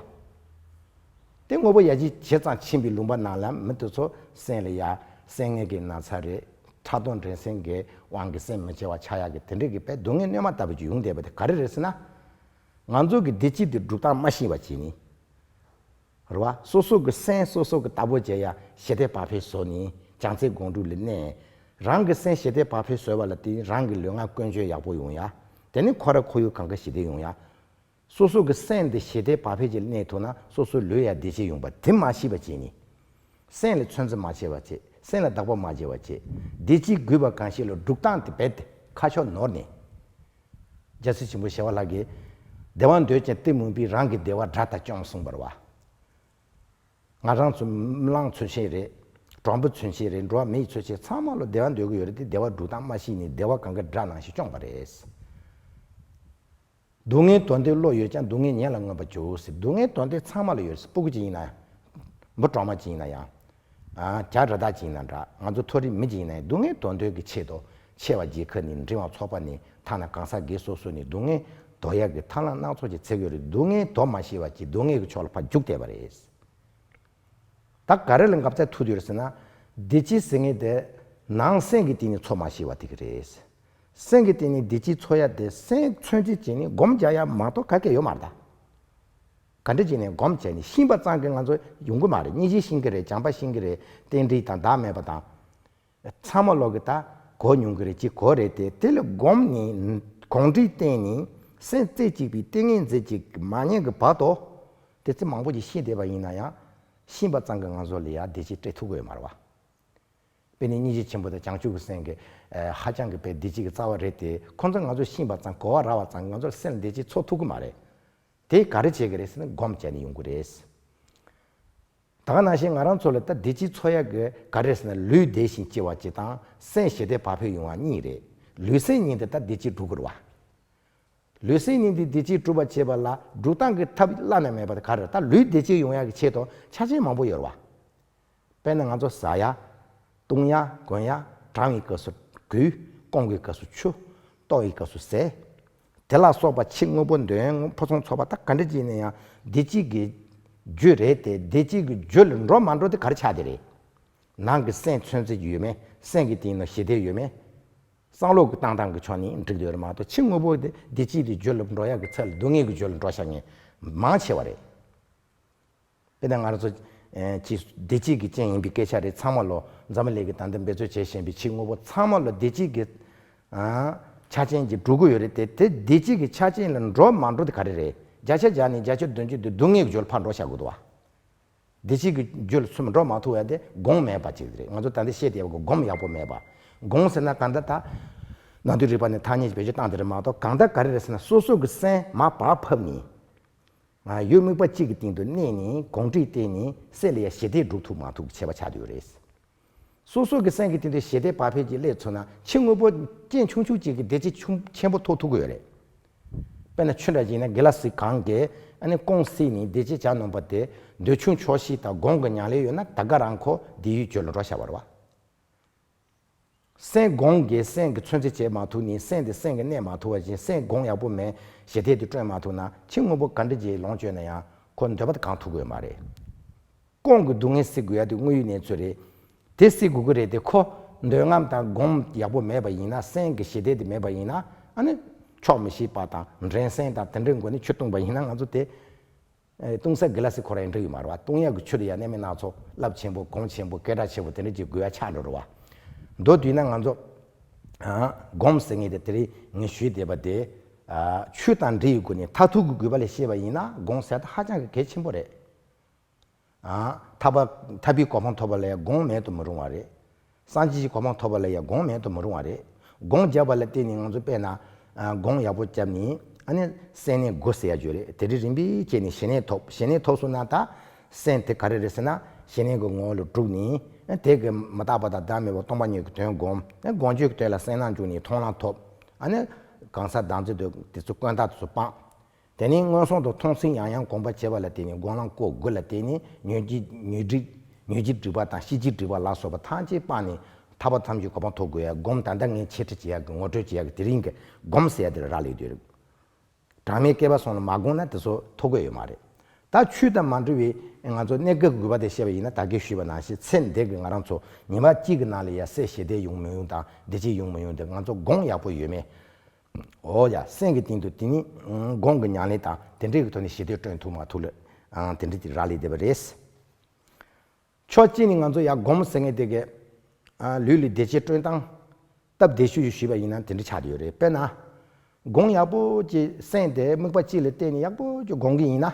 དེ་དངོས་པོ་ཡར་རྒྱས་ཇེ་ཙམ་ཕྱིན་པའི་ལུང་པ་ནང་ལ་མི་དེ་ཚོ་སེམས་ལ་ཡ་སེམས་ངལ་གྱི་ན་ཚ་རེད། ཕྲག་དོག་འགྲན་སེམས་ཀྱི་དབང་གིས་སེམས་མི་ཆེ་བ་ཆགས་ཡག་གི་དེ་འདྲའི་གི་དཔེ་སྡུག་བསྔལ་རྣོན་མ་ལྟ་བུ་ཅིག་ཡོང་བསྡད་པ་དེ་ག་རེ་རེད་ཟེར་ན། ང་ཚོ་གི་བདེ་སྐྱིད་དེ་སྒྲུབ་སྟངས་མ་ཤེས་པ་བྱས་ནས། རེད་བ། སོ་སོ་གི་སེམས་སོ་སོ་གི་ལྟ་བུ་བྱས་ཡ་ཞི་བདེ་བག་ཕེབས་བཟོ་ནས་བྱང་རྩེ་སྒོམ་སྒྲུབ་ལ་གནས། རང་གི་སེམས་ཞི་བདེ་བག་ཕེབས་བཟོས་པ་ལ་བརྟེན་རང་གི་ལུས་ངག་ཀུན་སྤྱོད་ཡག་པོ་ཡོང་ཡ། དེ་ནི་ཁོ་ར་ཁོར་ཡུག་གང་ག་ཞི་བདེ་ཡོང་ཡ། སོ་སོ་གི་སེམས་དེ་ཞི་བདེ་བག་ཕེབས་ཀྱི་གནས་ཐུབ་ན་སོ་སོའི་ལུས་ཡ་བདེ་སྐྱིད་ཡོང་པ་དེ་མ་ཤེས་པ་བྱས་ནས། སེམས་ལ་ཚོད་འཛིན་མ་བྱས་པ་བྱས། སེམས་ལ་བདག་པ་མ་བྱས་པ་བྱས། བདེ་སྐྱིད་དགོས་པ་གང་ཞིག་ལ་སྒྲུབ་སྟངས་དེ་རྦད་དེ་ཁ་ཕྱོགས་ནོར་ནས། རྒྱལ་སྲས་ཆེན་པོ་ཞི་བ་ལྷ་གིས། བདེ་བ་འདོད་ཅིང་གཏི་མུག་པས། རང་གི་བདེ་བ་དགྲ་ལྟར་བཅོམ་གསུངས་པ་རེད་བ། ང་རང་ཚོ་མི་གླང་ཚུན་ཆད་རེད། གྲོང་པ་ཚུན་ཆད་རེད། འགྲོ་བ་མི་ཡི་ཚུན་ཆད་ཚང་མ་ལོ་བདེ་བ་འདོད་ཀྱི་ཡོད་རེད་དེ་བདེ་བ་སྒྲུབ་སྟངས་མ་ཤེས་ནས་བདེ་བ་གང་ག་དགྲ་ནང་བཞིན་བཅོམ་པ་རེད། སྡུག་བསྔལ་དོན་དུ་བློ་ཡོད་ཀྱང་སྡུག་བསྔལ་ངན་ལ་མངོན་པར་འཇུག་ཟེར། སྡུག་བསྔལ་དོན་དུ་ཚང་མ་ལ་ཡོད་རེད། སྤུ་གུ་ཅིག་ཡིན་ན་ཡང་། འབུ་གྲོག་མ་ཅིག་ཡིན་ན་ཡང་། ཨ། བྱ་རི་དྭགས་ཅིག་ཡིན་ན་འདྲ། ང་ཚོ་མཐོ་རིས་མི་ཅིག་ཡིན་ན་ཡང་སྡུག་བསྔལ་དོན་དུ་གི་ཆེད་དུ་ཆེ་བ་རྗེས་ཁ་ནས་འབྲིང་བ་ཚོགས་པ་ནས་ཐ་ན་གང་ཟག་སྒེར་སོ་སོ་ནས་སྡུག་བསྔལ་དོར་ཡག་གི་ཐབས་ལམ་སྣ་ཚོགས་ཀྱི་འཚོལ་གྱི་ཡོད་རེད། སྡུག་བསྔལ་དོར་མ་ཤེས་པ་ཅིག་སྡུག་བསྔལ་གྱི་ཕྱོགས་ལ་ཕར་རྒྱུག་བསྡད་པ་རེད། ད་ག་རེ་ལ་འགབ་རྩལ་ཐུག་དུས་རེད་ཟེར་ན། བདེ་སྐྱིད་ཟེར་མཁན་དེ་ནང་སེམས་ཀྱི་སྟེང་ནས་འཚོ་མ་ཤེས་པ་དེ་ག་རེད། སེམས་ཀྱི་སྟེང་ནས་བདེ་སྐྱིད་འཚོ་ཡ་དེ་སེམས་ཚོད་འཛིན་བྱས་ནས་སྒོམ་རྒྱག་ཡ་མ་གཏོགས་ག་གེ་ཡོད་མ་རེད་ད། ག་འདྲ་བྱས་ནས་སྒོམ་བྱས་ནས་ཤེས་པ་ཙམ་གྱིས་ང་ཚོ་ཡོང་གི་མ་རེད། སྙིང་རྗེ་ཤེས་ཀྱི་རེད། བྱམས་པ་ཤེས་ཀྱི་རེད། རྟེན་འབྲེལ་དང་བདག་མེད་པ་དང་། ཚང་མ་ལོག་གི་ད་གོ་མྱོང་གི་རེད། ཅིག་གོ་རེད་དེ། དེ་ལ་སྒོམ་ནས་གོམས་འདྲིས་བསྟེན་ནས་སེམས་རྩེ་གཅིག་པའི་ཏིང་ངེ་འཛིན་གཅིག་མ་ཉམས་ཀྱི་བར་དུ། དེ་ཚེ་མང་པོ་ཅིག་ཤེས་བསྡད་པ་ཡིན་ན་ཡང་། ཤེས་པ་ཙམ་གྱིས་ང་ཚོ་ལ་ཡང་བདེ་སྐྱིད་སྤྲད་ཐུབ་ཀྱི་ཡོད་མ་རེད་བ། དཔེར་ན་སྙིང་རྗེ་ཆེན་པོ་དང་བྱང་ཆུབ་ཀྱི་སེམས་ཀྱི་ཨ་ཧ་ཅང་གི་དཔེ་བདེ་སྐྱིད་ཀྱི་རྩ་བ་རེད་དེ། ཁོ་ཚོ་ང་ཚོ་ཤེས་པ་ཙམ་གོ་བ་རག་པ་ཙམ་ང་ཚོར་སེམས་ལ་བདེ་སྐྱིད་འཚོ་ཐུབ་ཀྱི་མ་རེད། དེ་ག་རེ་བྱེད་ཀྱི་རེད་ཟེར་ན་སྒོམ་བྱས་ནས་ཡོང་གི་རེད། ད་ག་ནང་བཞིན་ང་རང་ཚོ་ལ་ད་བདེ་སྐྱིད་འཚོ་ཡག་གི་ག་རེ་ཟེར་ན་ལུས་བདེ་ཞིང་སྐྱིད་པ་ཅིག་དང་སེམས་ཞི་བདེ་བག་ཕེབས་ཡོང་བ་གཉིས་རེད། ལུས་སེམས་གཉིས་དེ་ད་བདེ་སྐྱིད་སྒྲུབ་དགོས་རེད་བ། ལུས་སེམས་གཉིས་དེ་བདེ་སྐྱིད་སྒྲུབ་པ་བྱེད་པ་ལ་སྒྲུབ་སྟངས་ཀྱི་ཐབས་བླ་ན་མེད་པ་དེ་ག་རེ་རེད། ད་ལུས་བདེ་སྐྱིད་ཡོང་ཡག་གི་ཆེད་དུ་ཆ་རྐྱེན་མང་པོ་ཡོད་རེད་བ། དཔེར་ན་ང་ཚོ་ཟ་ཡ། བཏུང་ཡ། གོན་ཡ། གྲང་བའི་སྐབས་སུ་གོས། སྐོམ་གྱི་སྐབས་སུ་ཆུ། ལྟོགས་པའི་སྐབས་སུ་ཟས། དེ་ལ་སོགས་པ་ཕྱི་དངོས་པོ་འདོད་ཕུན་སུམ་ཚོགས་པ་ད་ག་འདྲ་ཅིག་ཡིན་ན་ཡང་བདེ་སྐྱིད་ཀྱི་རྒྱུ་རེད་དེ། བདེ་སྐྱིད་ཀྱི་རྒྱུ་ལ་འགྲོ་མ་འགྲོ་དེ་ག་རེ་ཆགས་བསྡད་རེད། ནང་གི་སེམས་ཚོད་འཛིན་ཡོད་མེད། སེམས་ཀྱི་སྟེང་ན་ཞི་བདེ་ཡོད་མེད། བསམ་བློ་གི་བཏང་སྟངས་ཀྱི་ཕྱོགས་ནས་འགྲིག་བསྡད་ཡོད་རེད་མ་གཏོགས་ཕྱི་དངོས་པོ་དེ་བདེ་སྐྱིད་ཀྱི་རྒྱུ་ལ་འགྲོ་ཡག་གི་ཚད་ལ་སྡུག་བསྔལ་གྱི་རྒྱུ་ལ་འགྲོ་བཞག་མཁན་མང་ཆེ་བ་རེད། དཔེར་ན་ང་རང་ཚོ་ཨེ་ཅིག་བདེ་སྐྱིད་ཀྱི་རྐྱེན་ཡིན་པའི་སྐད་ཆ་རེད། ཚང་མ་ལོ་འཛམ་བུ་གླིང་གི་ད་ལྟ་འབད་རྩོལ་བྱེད་བཞིན་པའི་ཕྱི་དངོས་པོ་ཚང་མ་ལོ་བདེ་སྐྱིད་ཀྱི་ཨ་ཆ་རྐྱེན་གྱིས་སྒྲུབ་ཀྱི་ཡོད་རེད་དེ། དེ་བདེ་སྐྱིད་ཀྱི་ཆ་རྐྱེན་ལ་འགྲོ་མ་འགྲོ་དེ་ག་རེ་རེད། བརྒྱ་ཆ་བརྒྱ་ནས་བརྒྱ་ཆ་བདུན་ཅུ་དེ་སྡུག་བསྔལ་གྱི་རྒྱུ་ལ་ཕར་འགྲོ་བཞག་དགོས་འདུག་བ། བདེ་སྐྱིད་ཀྱི་རྒྱུ་ལ་ཚུར་འགྲོ་མ་ཐུབ་ཡ་དེ་སྒོམ་མེད་པ་ཅིག་རེད། ང་ཚོ་ད་ལྟ་བཤད་བསྡད་པ་གི་སྒོམ་ཡག་པོ་མེད་པ། སྒོམ་ཟེར་ན་གང་ལྟར་ད་ནང་དོན་རིག་པ་ནས་ཐ་སྙད་ཀྱི་བེད་སྤྱོད་བཏང་དེ་རེད་མ་གཏོགས་གང་ལྟར་ག་རེ་རེད་ཟེར་ན་སོ་སོ་གི་སེམས་མར་བག་ཕབ་ནས། ང་ཡུལ་དམིགས་པ་གཅིག་གི་སྟེང་དུ་གནས་ནས་གོམས་འདྲིས་བསྟེན་ནས་སེམས་ལ་ཡ་ཞི་བདེ་སྒྲུབ་ཐུབ་མ་ཐུབ་ཀྱི་ཁྱད་པར་ཆགས་བསྡད་ཡོད་རེད། སོ་སོ་གི་སེམས་ཀྱི་སྟེང་དུ་ཞི་བདེ་བག་ཕེབས་ཀྱི་སླེབས་ཚུགས་ན་ཕྱི་དངོས་པོ་རྐྱེན་ཆུང་ཆུང་གཅིག་གིས་བདེ་སྐྱིད་ཆུང་ཆེན་པོ་ཐོབ་ཐུབ་ཀྱི་ཡོད་རེད། དཔེར་ན་ཆུ་འདྲ་ཅིག་ན་གི་ལ་སི་གང་གིས་ཨ་ནི་ཀོང་སི་ནི་བདེ་སྐྱིད་བྱ་ནོམ་པ་དེ་འདོད་ཆུང་ཆོག་ཤེས་དང་སྒོམ་གྱི་ཉམས་ལེན་ཡོད་ན་ད་ག་རང་ཁོ་བདེ་ཡུལ་བརྗོད་ལ་འགྲོ་བྱ་བ་རེད་བ། སེམས་སྒོམ་གྱི་སེམས་ཀྱི་ཚོད་འཛིན་བྱེད་མ་ཐུབ་ནས་སེམས་དེ་སེམས་ཀྱི་གནས་མ་ཐུབ་པ་ཅིག་སེམས་སྒོམ་ཡག་པོ་མེད་ཞི་བདེ་དེ་སྤྲོད་མ་ཐུབ་ན་ཕྱི་དངོས་པོ་ག་འདྲ་ཅིག་ལོངས་སྤྱོད་ན་ཡང་ཁོ་འདོད་པ་དེ་གང་ཐུབ་ཀྱི་ཡོད་མ་རེད། ཀོང་གི་སྡུག་བསྔལ་སེལ་དགོས་ཡ་དེ་དངོས་ཡོད་གནས་ཚུལ་རེད། དེ་སེལ་དགོས་ཀྱི་རེད་དེ་ཁོ་འདོད་རྔམ་དང་སྒོམ་ཡག་པོ་མེད་པ་ཡིན་ན་སེམས་ཀྱི་ཞི་བདེ་དེ་མེད་པ་ཡིན་ན་ཨ་ནི་ཆོག་མི་ཤེས་པ་དང་འགྲན་སེམས་དང་དེ་འདྲའི་སྒོ་ནས་ཆུ་བཏུང་བ་ཡིན་ན་ང་ཚོ་དེ་ཨེ་བཏུང་ས་གི་ལ་སི་ཁོ་རང་ཡང་འགྲིག་ཡོད་མ་རེད་བ། བཏུང་ཡག་གི་ཆུ་དེ་ཡང་གནས་མི་སྣ་ཚོགས་རླབས་ཆེན་པོ་གོང་ཆེན་པོ་སྐད་གྲགས་ཆེ་པོ་དེ་འདྲ་ཅིག་དགོས་ཡ་ཆགས་འགྲོ་རེད་བ། མདོར་བསྡུས་ན་ང་ཚོ་ཨ་སྒོམ་ཟེར་མཁན་དེ་དེ་རིང་ངས་ཞུས་བསྡད་པ་དེ་ཨ་ཆོས་དང་འབྲེལ་ཡོད་སྒོ་ནས་མཐར་ཐུག་གི་དགོས་པ་ལ་བཤད་པ་ཡིན་ན་སྒོམ་ཟེར་ད་ཧ་ཅང་གི་གལ་ཆེན་པོ་རེད། ཨ་ཐར་པ་ཐར་པའི་གོ་འཕང་ཐོབ་པ་ལ་ཡང་སྒོམ་མེད་དུ་མི་རུང་བ་རེད། སངས་རྒྱས་ཀྱི་གོ་འཕང་ཐོབ་པ་ལ་ཡང་སྒོམ་མེད་དུ་མི་རུང་བ་རེད། སྒོམ་བརྒྱབ་པ་ལ་བརྟེན་ནས་ང་ཚོ་དཔེར་ན་ཨ་སྒོམ་ཡག་པོ་བརྒྱབ་ནས་ཨ་ནི་སེམས་གནས་དགུ་ཟེར་ཡ་ཅིག་ཡོད་རེད། དེ་རིང་རིམ་པས་བྱས་ནས་ཞི་གནས་ཐོབ། ཞི་གནས་ཐོབ་སོང་ན་ད་སེམས་དེ་ག་རེ་རེད་ཟེར་ན་ཞི་གནས་ཀྱི་ངོ་བོ་ལ་གྲུབ་ནས་ཨ་དེ་གི་མི་རྟག་པ་དང་བདག་མེད་པ་སྟོང་པ་ཉིད་ཀྱི་དོན་སྒོམ། ཨ་སྒོམ་བརྒྱུད་ཀྱི་དོན་ལ་སེམས་སྣང་བཅུག་ནས་མཐོང་ལམ་ཐོབ། ཨ་ནི་གང་ཟག་བདག་འཛིན་དེ་ཚོ་ཀུན་བརྟགས་དེ་ཚོ་སྤངས། དེ་ནས་མངོན་སུམ་དུ་མཐོང་ཚུལ་ཡང་ཡང་གོམས་པར་བྱེད་པ་ལ་བརྟེན་ནས་སྒོམ་ལམ་སྐོར་དགུ་ལ་བརྟེན་ནས་ཉོན་སྒྲིབ་ཉོན་སྒྲིབ་ཉོན་སྒྲིབ་སྒྲིབ་པ་དང་ཤེས་བྱའི་སྒྲིབ་པ་ལ་སོགས་པ་ཐམས་ཅད་སྤངས་ནས་ཐར་པ་ཐམས་ཅད་གོ་འཕང་ཐོབ་དགོས་ཡ་སྒོམ། ད་ལྟ་ངས་འཆད་ཁྲིད་བྱེད་ཡ་གི་ངོ་སྤྲོད་བྱེད་ཡ་གི་དེ་རིང་གི་སྒོམ་ཟེར་ཡ་དེ་ལ་རག་ལས་ཡོད་རེད། གྲངས་མེད་བསྐལ་པ་གསུམ་ལ་མ་སྒོམ་ན་དེ་ཚོ་ཐོབ་གི་ཡོད་མ་རེད། ད་ཆོས་དང་མ་འབྲེལ་བའི་ང་ཚོ་གནས་སྐབས་ཀྱི་དགོས་པ་དེ་བཤད་པ་ཡིན་ན་ད་གིན་ཞུས་པ་ནང་བཞིན་ཚེ་འདི་གི་ང་རང་ཚོ་ཉི་མ་གཅིག་གི་ནང་ལ་ཡ་སེམས་ཞི་བདེ་ཡོང་མི་ཡོང་དང་བདེ་སྐྱིད་ཡོང་མི་ཡོང་དེ་ང་ཚོ་སྒོམ་ཡག་པོ་ཡོད་མེད། འོ་ཡ། སེམས་ཀྱི་སྟེང་དུ་དེ་ནི་སྒོམ་གྱི་ཉམས་ལེན་དང་དེ་འདྲའི་གི་ཐོག་ནས་ཞི་བདེ་སྤྲོད་ཐུབ་མ་ཐུབ་ལ་དེ་འདྲ་དེ་རག་ལས་བསྡད་པ་རེད། ཕྱོགས་གཅིག་ནས་ང་ཚོ་ཡ་སྒོམ་ཟེར་མཁན་དེ་གས་ལུས་ལ་བདེ་སྐྱིད་སྤྲོད་སྟངས་སྟབས་བདེ་ཤོས་ཞུས་པ་ཡིན་ན་དེ་འདྲ་ཆགས་བསྡད་ཡོད་རེད། དཔེར་ན། སྒོམ་ཡག་པོ་ཅིག་སེམས་དེ་དམིགས་པ་གཅིག་ལ་བརྟེན་ནས་ཡག་པོ་ཅིག་སྒོམ་གྱི་ཡིན་ན།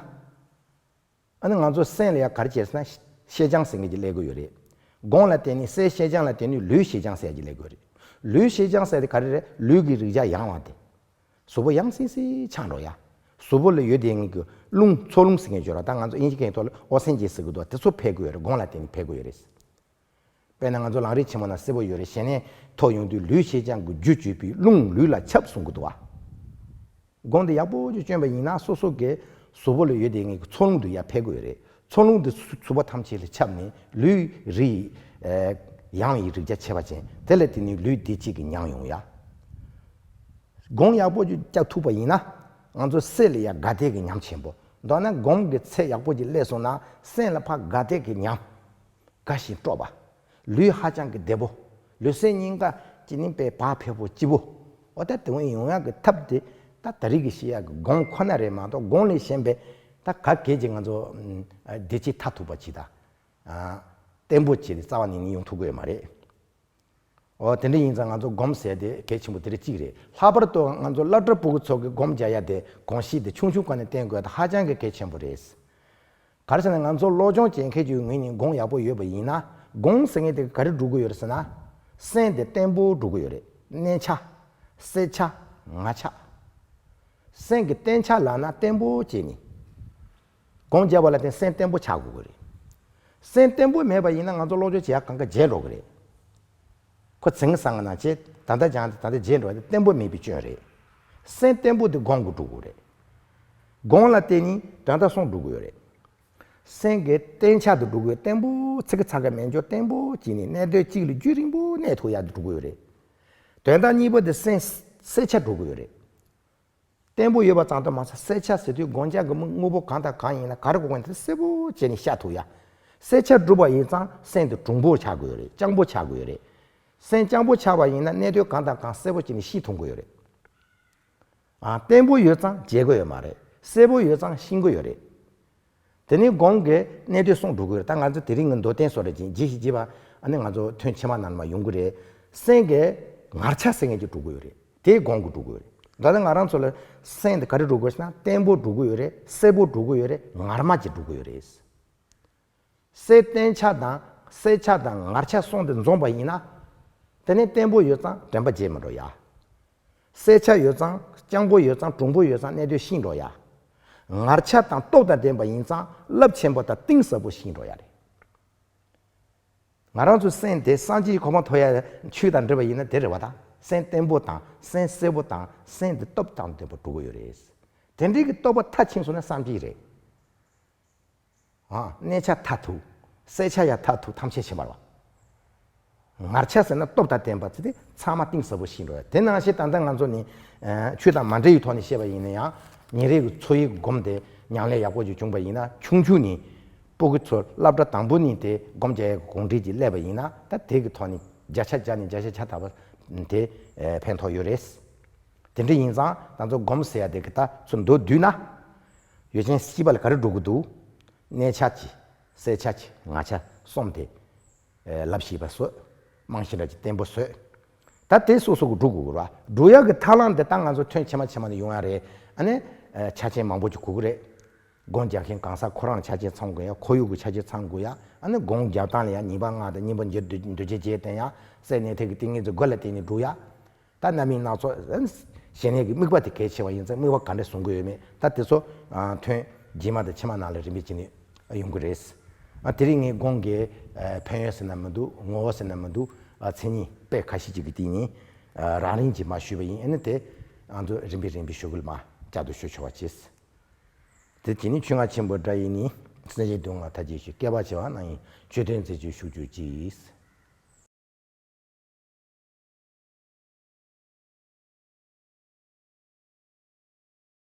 ཨ་ནི་ང་ཚོ་སེམས་ལ་ཡ་ག་རེ་བྱས་ཟེར་ན་ཤེས་བྱང་ཟེར་མཁན་ཅིག་སླེབས་ཀྱི་ཡོད་རེད། སྒོམ་ལ་བརྟེན་ནས་སེམས་ཤེས་བྱང་ལ་བརྟེན་ནས་ལུས་ཤེས་བྱང་ཟེར་ཡ་ཅིག་སླེབས་ཀྱི་ཡོད་རེད། ལུས་ཤེས་བྱང་ཟེར་དེ་ག་རེ་རེད། ལུས་ཀྱི་རེག་བྱ་ཡང་བ་དེ། གཟུགས་པོ་ཡང་སིང་སིང་ཆགས་འགྲོ་ཡ། གཟུགས་པོ་ལ་ཡོད་དེ་ངེས་ཀྱི་རླུང་འཚོ་རླུང་ཟེར་མཁན་ཅིག་ཡོད་རེད། ད་ང་ཚོ་དབྱིན་ཇི་སྐད་ཐོག་ལ་ཨོག་སི་ཇན་ཟེར་གྱི་འདུག་དེ་ཚོ་འཕེལ་གྱི་ཡོད་རེད། སྒོམ་ལ་བརྟེན་ནས་འཕེལ་གྱི་ཡོད་རེད། དཔེར་ན་ང་ཚོ་ལམ་རིམ་ཆེན་མོ་ན་གསལ་པོ་ཡོད་རེད། ཞི་གནས་ཐོབ་ཡོང་དུས་ལུས་ཤེས་བྱང་གི་རྒྱུ་བཅོས་པའི་རླུང་ལུས་ལ་ཁྱབ་གསུང་གི་འདུག་བ། སྒོམ་དེ་ཡག་པོ་ཅིག་བསྐྱོན་པ་ཡིན་ན་སོ་སོ་གི་གཟུགས་པོ་ལ་ཡོད་དེ་ངེས་ཀྱི་འཚོ་རླུང་དེ་ཡར་འཕེལ་གྱི་ཡོད་རེད། འཚོ་རླུང་དེ་གཟུགས་པོ་ཐམས་ཅད་ལ་ཁྱབ་ནས་ལུས་རེག་ཡང་བའི་རེག་བྱ་ཆེ་བ་ཅན་དེ་ལ་བརྟེན་ནས་ལུས་བདེ་སྐྱིད་ཀྱི་ཉམས་ཡོང་ཡ། སྒོམ་ཡག་པོ་ཅིག་རྒྱག་ཐུབ་པ་ཡིན་ན་ང་ཚོ་སེམས་ལ་ཡ་དགའ་དད་ཀྱི་ཉམས་ཆེན་པོ། མདོར་ན་སྒོམ་གྱི་ཚད་ཡག་པོ་ཅིག་སླེབས་སོང་ན་སེམས་ལ་ཕར་དགའ་དད་ཀྱི་ཉམས། དགའ་ཞིང་སྤྲོ་བ། ལུས་ཧ་ཅང་གི་བདེ་པོ། ལུས་སེམས་གཉིས་ཀ་ཅི་ནི་པའི་བག་ཕེབས་པོ་སྐྱིད་པོ། འོ་ད་དེ་འོང་ཡོང་ཡག་གི་ཐབས་དེ་ད་ད་རེས་ཀྱི་བཤད་ཡག་གི་སྒོམ་ཁོ་ན་རེད་མ་གཏོགས་སྒོམ་ལས་གཞན་པའི་ད་ག་གེ་ཅིག་ང་ཚོ་བདེ་སྐྱིད་མཐར་ཐུག་པ་ཅིག་དང་བརྟན་པོ་ཅིག་རྩ་བ་ནས་ནི་ཡོང་ཐུབ་ཀྱི་ཡོད་མ་རེད། འོ་དེ་འདྲ་ཡིན་ཙང་ང་ཚོ་སྒོམ་ཟེར་དེ་གལ་ཆེན་པོ་དེ་འདྲ་གཅིག་རེད། ལྷག་པར་དུ་ང་ཚོ་སློབ་གྲྭ་ཕྲུ་གུ་ཚོ་གི་སྒོམ་རྒྱག་ཡ་དེ་གོམས་གཤིས་དེ་ཆུང་ཆུང་སྒང་ནས་བསྟེན་དགོས་ཡ་དེ་ཧ་ཅང་གི་གལ་ཆེན་པོ་རེད། ག་རེ་ཟེར་ན་ང་ཚོ་སློབ་སྦྱོང་བྱེད་མཁན་ཅིག་ངོས་ནས་སྒོམ་ཡག་པོ་ཡོད་པ་ཡིན་ན། སྒོམ་ཟེར་མཁན་དེ་ག་རེ་སྒྲུབ་ཀྱི་ཡོད་རེད་ཟེར་ན། སེམས་དེ་བརྟན་པོ་སྒྲུབ་ཀྱི་ཡོད་རེད། གནས་ཆགས། སད་ཆགས། ངར་ཆགས། སེམས་ཀྱི་བརྟན་ཆགས་ལབ་ན་བརྟན་པོ་བྱས་ནས། སྒོམ་རྒྱག་པ་ལ་བརྟེན་སེམས་བརྟན་པོ་ཆགས་དགོས་ཀྱི་རེད། སེམས་བརྟན་པོ་མེད་པ་ཡིན་ན་ང་ཚོ་སློབ་སྦྱོང་བྱེད་ཡག་གང་ག་བརྗེད་འགྲོ་གི་རེད། ཁོ་ཚིག་ངན་ཟ་ངན་ན་བྱེད་ད་ལྟ་སྦྱངས་ཏེ་ད་ལྟ་བརྗེད་འགྲོ་བ་དེ་བརྟན་པོ་མེད་པའི་སྐྱོན་རེད། སེམས་བརྟན་པོ་དེ་སྒོམ་གྱིས་སྒྲུབ་དགོས་རེད། སྒོམ་ལ་བརྟེན་ནས་དོན་དག་གསུམ་སྒྲུབ་དགོས་རེད། སེམས་ཀྱི་བརྟན་ཆགས་དེ་སྒྲུབ་དགོས། བརྟན་པོ་ཚིག་ཚ་ག་མེད་འཇོག་བརྟན་པོ་བྱས་ནས་གནས་དོན་གཅིག་ལ་རྒྱུན་རིང་པོ་གནས་ཐུབ་ཡག་དེ་སྒྲུབ་དགོས་རེད། དོན་དག་གཉིས་པ་དེ་སེམས་སད་ཆགས་སྒྲུབ་དགོས་རེད། བརྟན་པོ་ཡོད་པ་ཙམ་དུ་མ་ཟད་སད་ཆགས་ཟེར་དུས་སྒོམ་རྒྱག་གི་དངོས་པོ་གང་དང་གང་ཡིན་ན་ག་རེ་དགོས་ཀྱི་ཡིན་ན་དེ་གསལ་པོ་བྱས་ནས་ཤར་ཐུབ་ཡ། སད་ཆགས་སྒྲུབ་པ་ཡིན་ཙང་སེམས་དེ་གྲུང་པོ་ཆགས་དགོས་རེད། སྤྱང་པོ་ཆགས་དགོས་རེད། སེམས་སྤྱང་པོ་ཆགས་པ་ཡིན་ན་གནད་དོན་གང་དང་གང་གསལ་པོ་བྱས་ནས་ཤེས་ཐུབ་ཀྱི་ཡོད་རེད། ཨ། བརྟན་པོ་ཡོད་ཙང་བརྗེད་ཀྱི་ཡོད་མ་རེད། གསལ་པོ་ཡོད་ཙང་ཤེས་ཀྱི་ཡོད་རེད། དེ་ནས་སྒོམ་གྱི་གནད་དོན་གསུམ་སྒྲུབ་དགོས་རེད། ད་ང་ཚོ་དེ་རིང་གི་མདོ་བསྟན་སོགས་རེད་ཅིང་རྗེས་ཤིག་རྗེས་པ་ཨ་ནི་ང་ཚོ་ཐུན་ཕྱི་མ་ནང་མ་ཡོང་གི་རེད། སེམས་ཀྱི་ངར་ཆགས་ཟེར་མཁན་ཅིག་སྒྲུབ་དགོས་རེད། དེ་སྒོམ་གྱིས་སྒྲུབ་དགོས་རེད། ད་ལྟ་ང་རང་ཚོ་ལ་སེམས་དེ་ག་རེ་སྒྲུབ་དགོས་ཟེར་ན་བརྟན་པོ་སྒྲུབ་དགོས་ཡོད་རེད། གསལ་པོ་སྒྲུབ་དགོས་ཡོད་རེད། ངར་མ་ཅིག་སྒྲུབ་དགོས་ཡོད་རེད། སེམས་བརྟན་ཆགས་དང་སད་ཆགས་དང་ངར་ཆགས་གསུམ་དེ་འཛོམས་པ་ཡིན་ན། དེ་ནས་བརྟན་པོ་ཡོད་ཙང་དྲན་པ་བརྗེད་མི་འགྲོ་ཡ། སད་ཆགས་ཡོད་ཙང་སྤྱང་པོ་ཡོད་ཙང་གྲུང་པོ་ཡོད་ཙང་གནད་དོན་ཤེས་འགྲོ་ཡ། ངར་ཆགས་དང་སྟོབས་དང་ལྡན་པ་ཡིན་ཙང་རླབས་ཆེན་པོ་དང་གཏིང་ཟབ་པོ་ཤེས་འགྲོ་ཡ་རེད། ང་རང་ཚོའི་སེམས་དེ་སངས་རྒྱས་ཀྱི་གོ་འཕང་ཐོབ་ཡ་ཆོས་དང་འབྲེལ་བ་ཡིན་ན་དེ་རེད་བ། ད་སེམས་བརྟན་པོ་དང་སེམས་གསལ་པོ་དང་སེམས་དེ་སྟོབས་དང་ལྡན་པ་འགྲོ་གི་ཡོད་རེད། དེ་འདྲའི་གི་རྟོགས་པ་མཐར་ཕྱིན་སོང་ན་སངས་རྒྱས་རེད། ཨ། གནས་ཆགས་མཐར་ཐུག་སད་ཆགས་ཡང་མཐར་ཐུག་ཐམས་ཅད་མཁྱེན་པ་རེད་བ། ངར་ཆགས་ཟེར་ན་སྟོབས་དང་ལྡན་པ་ཚེ་དེ་ཚང་མ་གཏིང་ཟབ་པོ་ཤེས་འགྲོ་ཡ། དེ་ནང་བཞིན་ད་ལྟ་ང་ཚོ་ནི་ཆོས་དང་མ་འབྲེལ་བའི་ཐོག་ནས་བཤད་པ་ཡིན་ན་ཡང་ཉིན་རེ་གི་འཚོ་བའི་སྒོམ་དེ་ཉམས་ལེན་ཡག་པོ་ཅིག་བྱུང་པ་ཡིན་ན་ཆུང་ཆུང་ནས་སྤུ་གུ་ཚོ་སློབ་གྲྭ་དང་པོ་ནས་དེ་སྒོམ་རྒྱག་ཡ་གི་གོམས་འདྲིས་ཀྱི་སླེབས་པ་ཡིན་ན་ད་དེ་གི་ཐོག་ནས་བརྒྱ་ཆ་བརྒྱ་ནས་བརྒྱ་ཆ་བརྒྱ་ཐམ་པ་དེ་ཕན་ཐོགས་ཡོད་རེད། དེ་འདྲ་ཡིན་ཙང་ད་ཚོ་སྒོམ་ཟེར་ཡ་དེ་གི་ད་ཚོ་མདོར་བསྡུས་ན། ཡུལ་ཅན་སྲིད་པ་ལ་ག་རེ་འགྲོ་གི་འདུག་གནས་ཆགས་ཀྱི། སད་ཆགས་ཀྱི། ངར་ཆགས་གསུམ་དེ། ལབ་ཤེས་པ་བཟོས། རྨང་གཞི་འདྲ་ཅིག་བརྟན་པོ་བཟོས། ད་དེ་སོ་སོ་གི་སྒྲུབ་དགོས་ར། སྒྲུབ་ཡག་གི་ཐབས་ལམ་དེ་ད་ང་ཚོ་ཐོན་ཕྱི་མ་ཕྱི་མ་ནས་ཡོང་ཡ་རེད། ཨ་ནི། ཆ་རྐྱེན་མང་པོ་ཅིག་དགོས་ཀྱི་རེད། སྒོམ་རྒྱག་མཁན་གང་ཟག་ཁོ་རང་ཆ་རྐྱེན་ཚང་དགོས་ཡ། ཁོར་ཡུག་གི་ཆ་རྐྱེན་ཚང་དགོས་ཡ། ཨ་ནི་སྒོམ་རྒྱག་སྟངས་ལ་ཡ་ཉིན་པ་ལྔ་དང་གཉིས་པ་འདུ་འདུ་བྱེད་བྱས་བསྟན་ཡ། སད་གནས་ཐིག་གི་ཏིང་ངེ་འཛིན་དགུ་ལ་བརྟེན་ནས་སྒྲུབ་ཡ། ད་རྣམ་སྨིན་སྣ་ཚོགས། ཞི་གནས་ཀྱི་དམིགས་པ་དེ་གལ་ཆེ་བ་ཡིན་ཙང་དམིགས་པ་ག་འདྲ་བཟུང་དགོས་ཡོད་མེད་ད་དེ་ཚོ་ཐོན་རྗེས་མ་དང་ཕྱི་མ་ནང་ལ་རིམ་པས་བྱས་ནས་ཡོང་གི་རེད། དེ་རིང་ངས་སྒོམ་གྱི་ཕན་ཡོན་ཟེར་ན་མི་འདུག་ངོ་བོ་ཟེར་ན་མི་འདུག་མཚན་ཉིད་དཔེ་ཁ་ཤས་ཅིག་གི་སྟེང་ནས་རང་རིང་གྱིས་མར་ཞུས་པ་ཡིན། ཨ་ནི་དེ་ང་ཚོ་རིམ་པས་རིམ་པས་ཞུ་གི་ལ་མར་བསྐྱར་དུ་ཞུ་ཆོག་པ་བྱས། དེ་བྱས་ནས་ཆོས་རྔ་ཆེན་པོ་སྒྲ་ཡིས་ནི། སེམས་ཅན་སྡུག་བསྔལ་མཐའ་བརྒྱད་ཞི། བསྐལ་པ་བྱེ་བ་རྣམས་ཀྱི་མཆོད་རྟེན་མཛེས་བཅུད་ཤུགས་གྱུར་ཅིག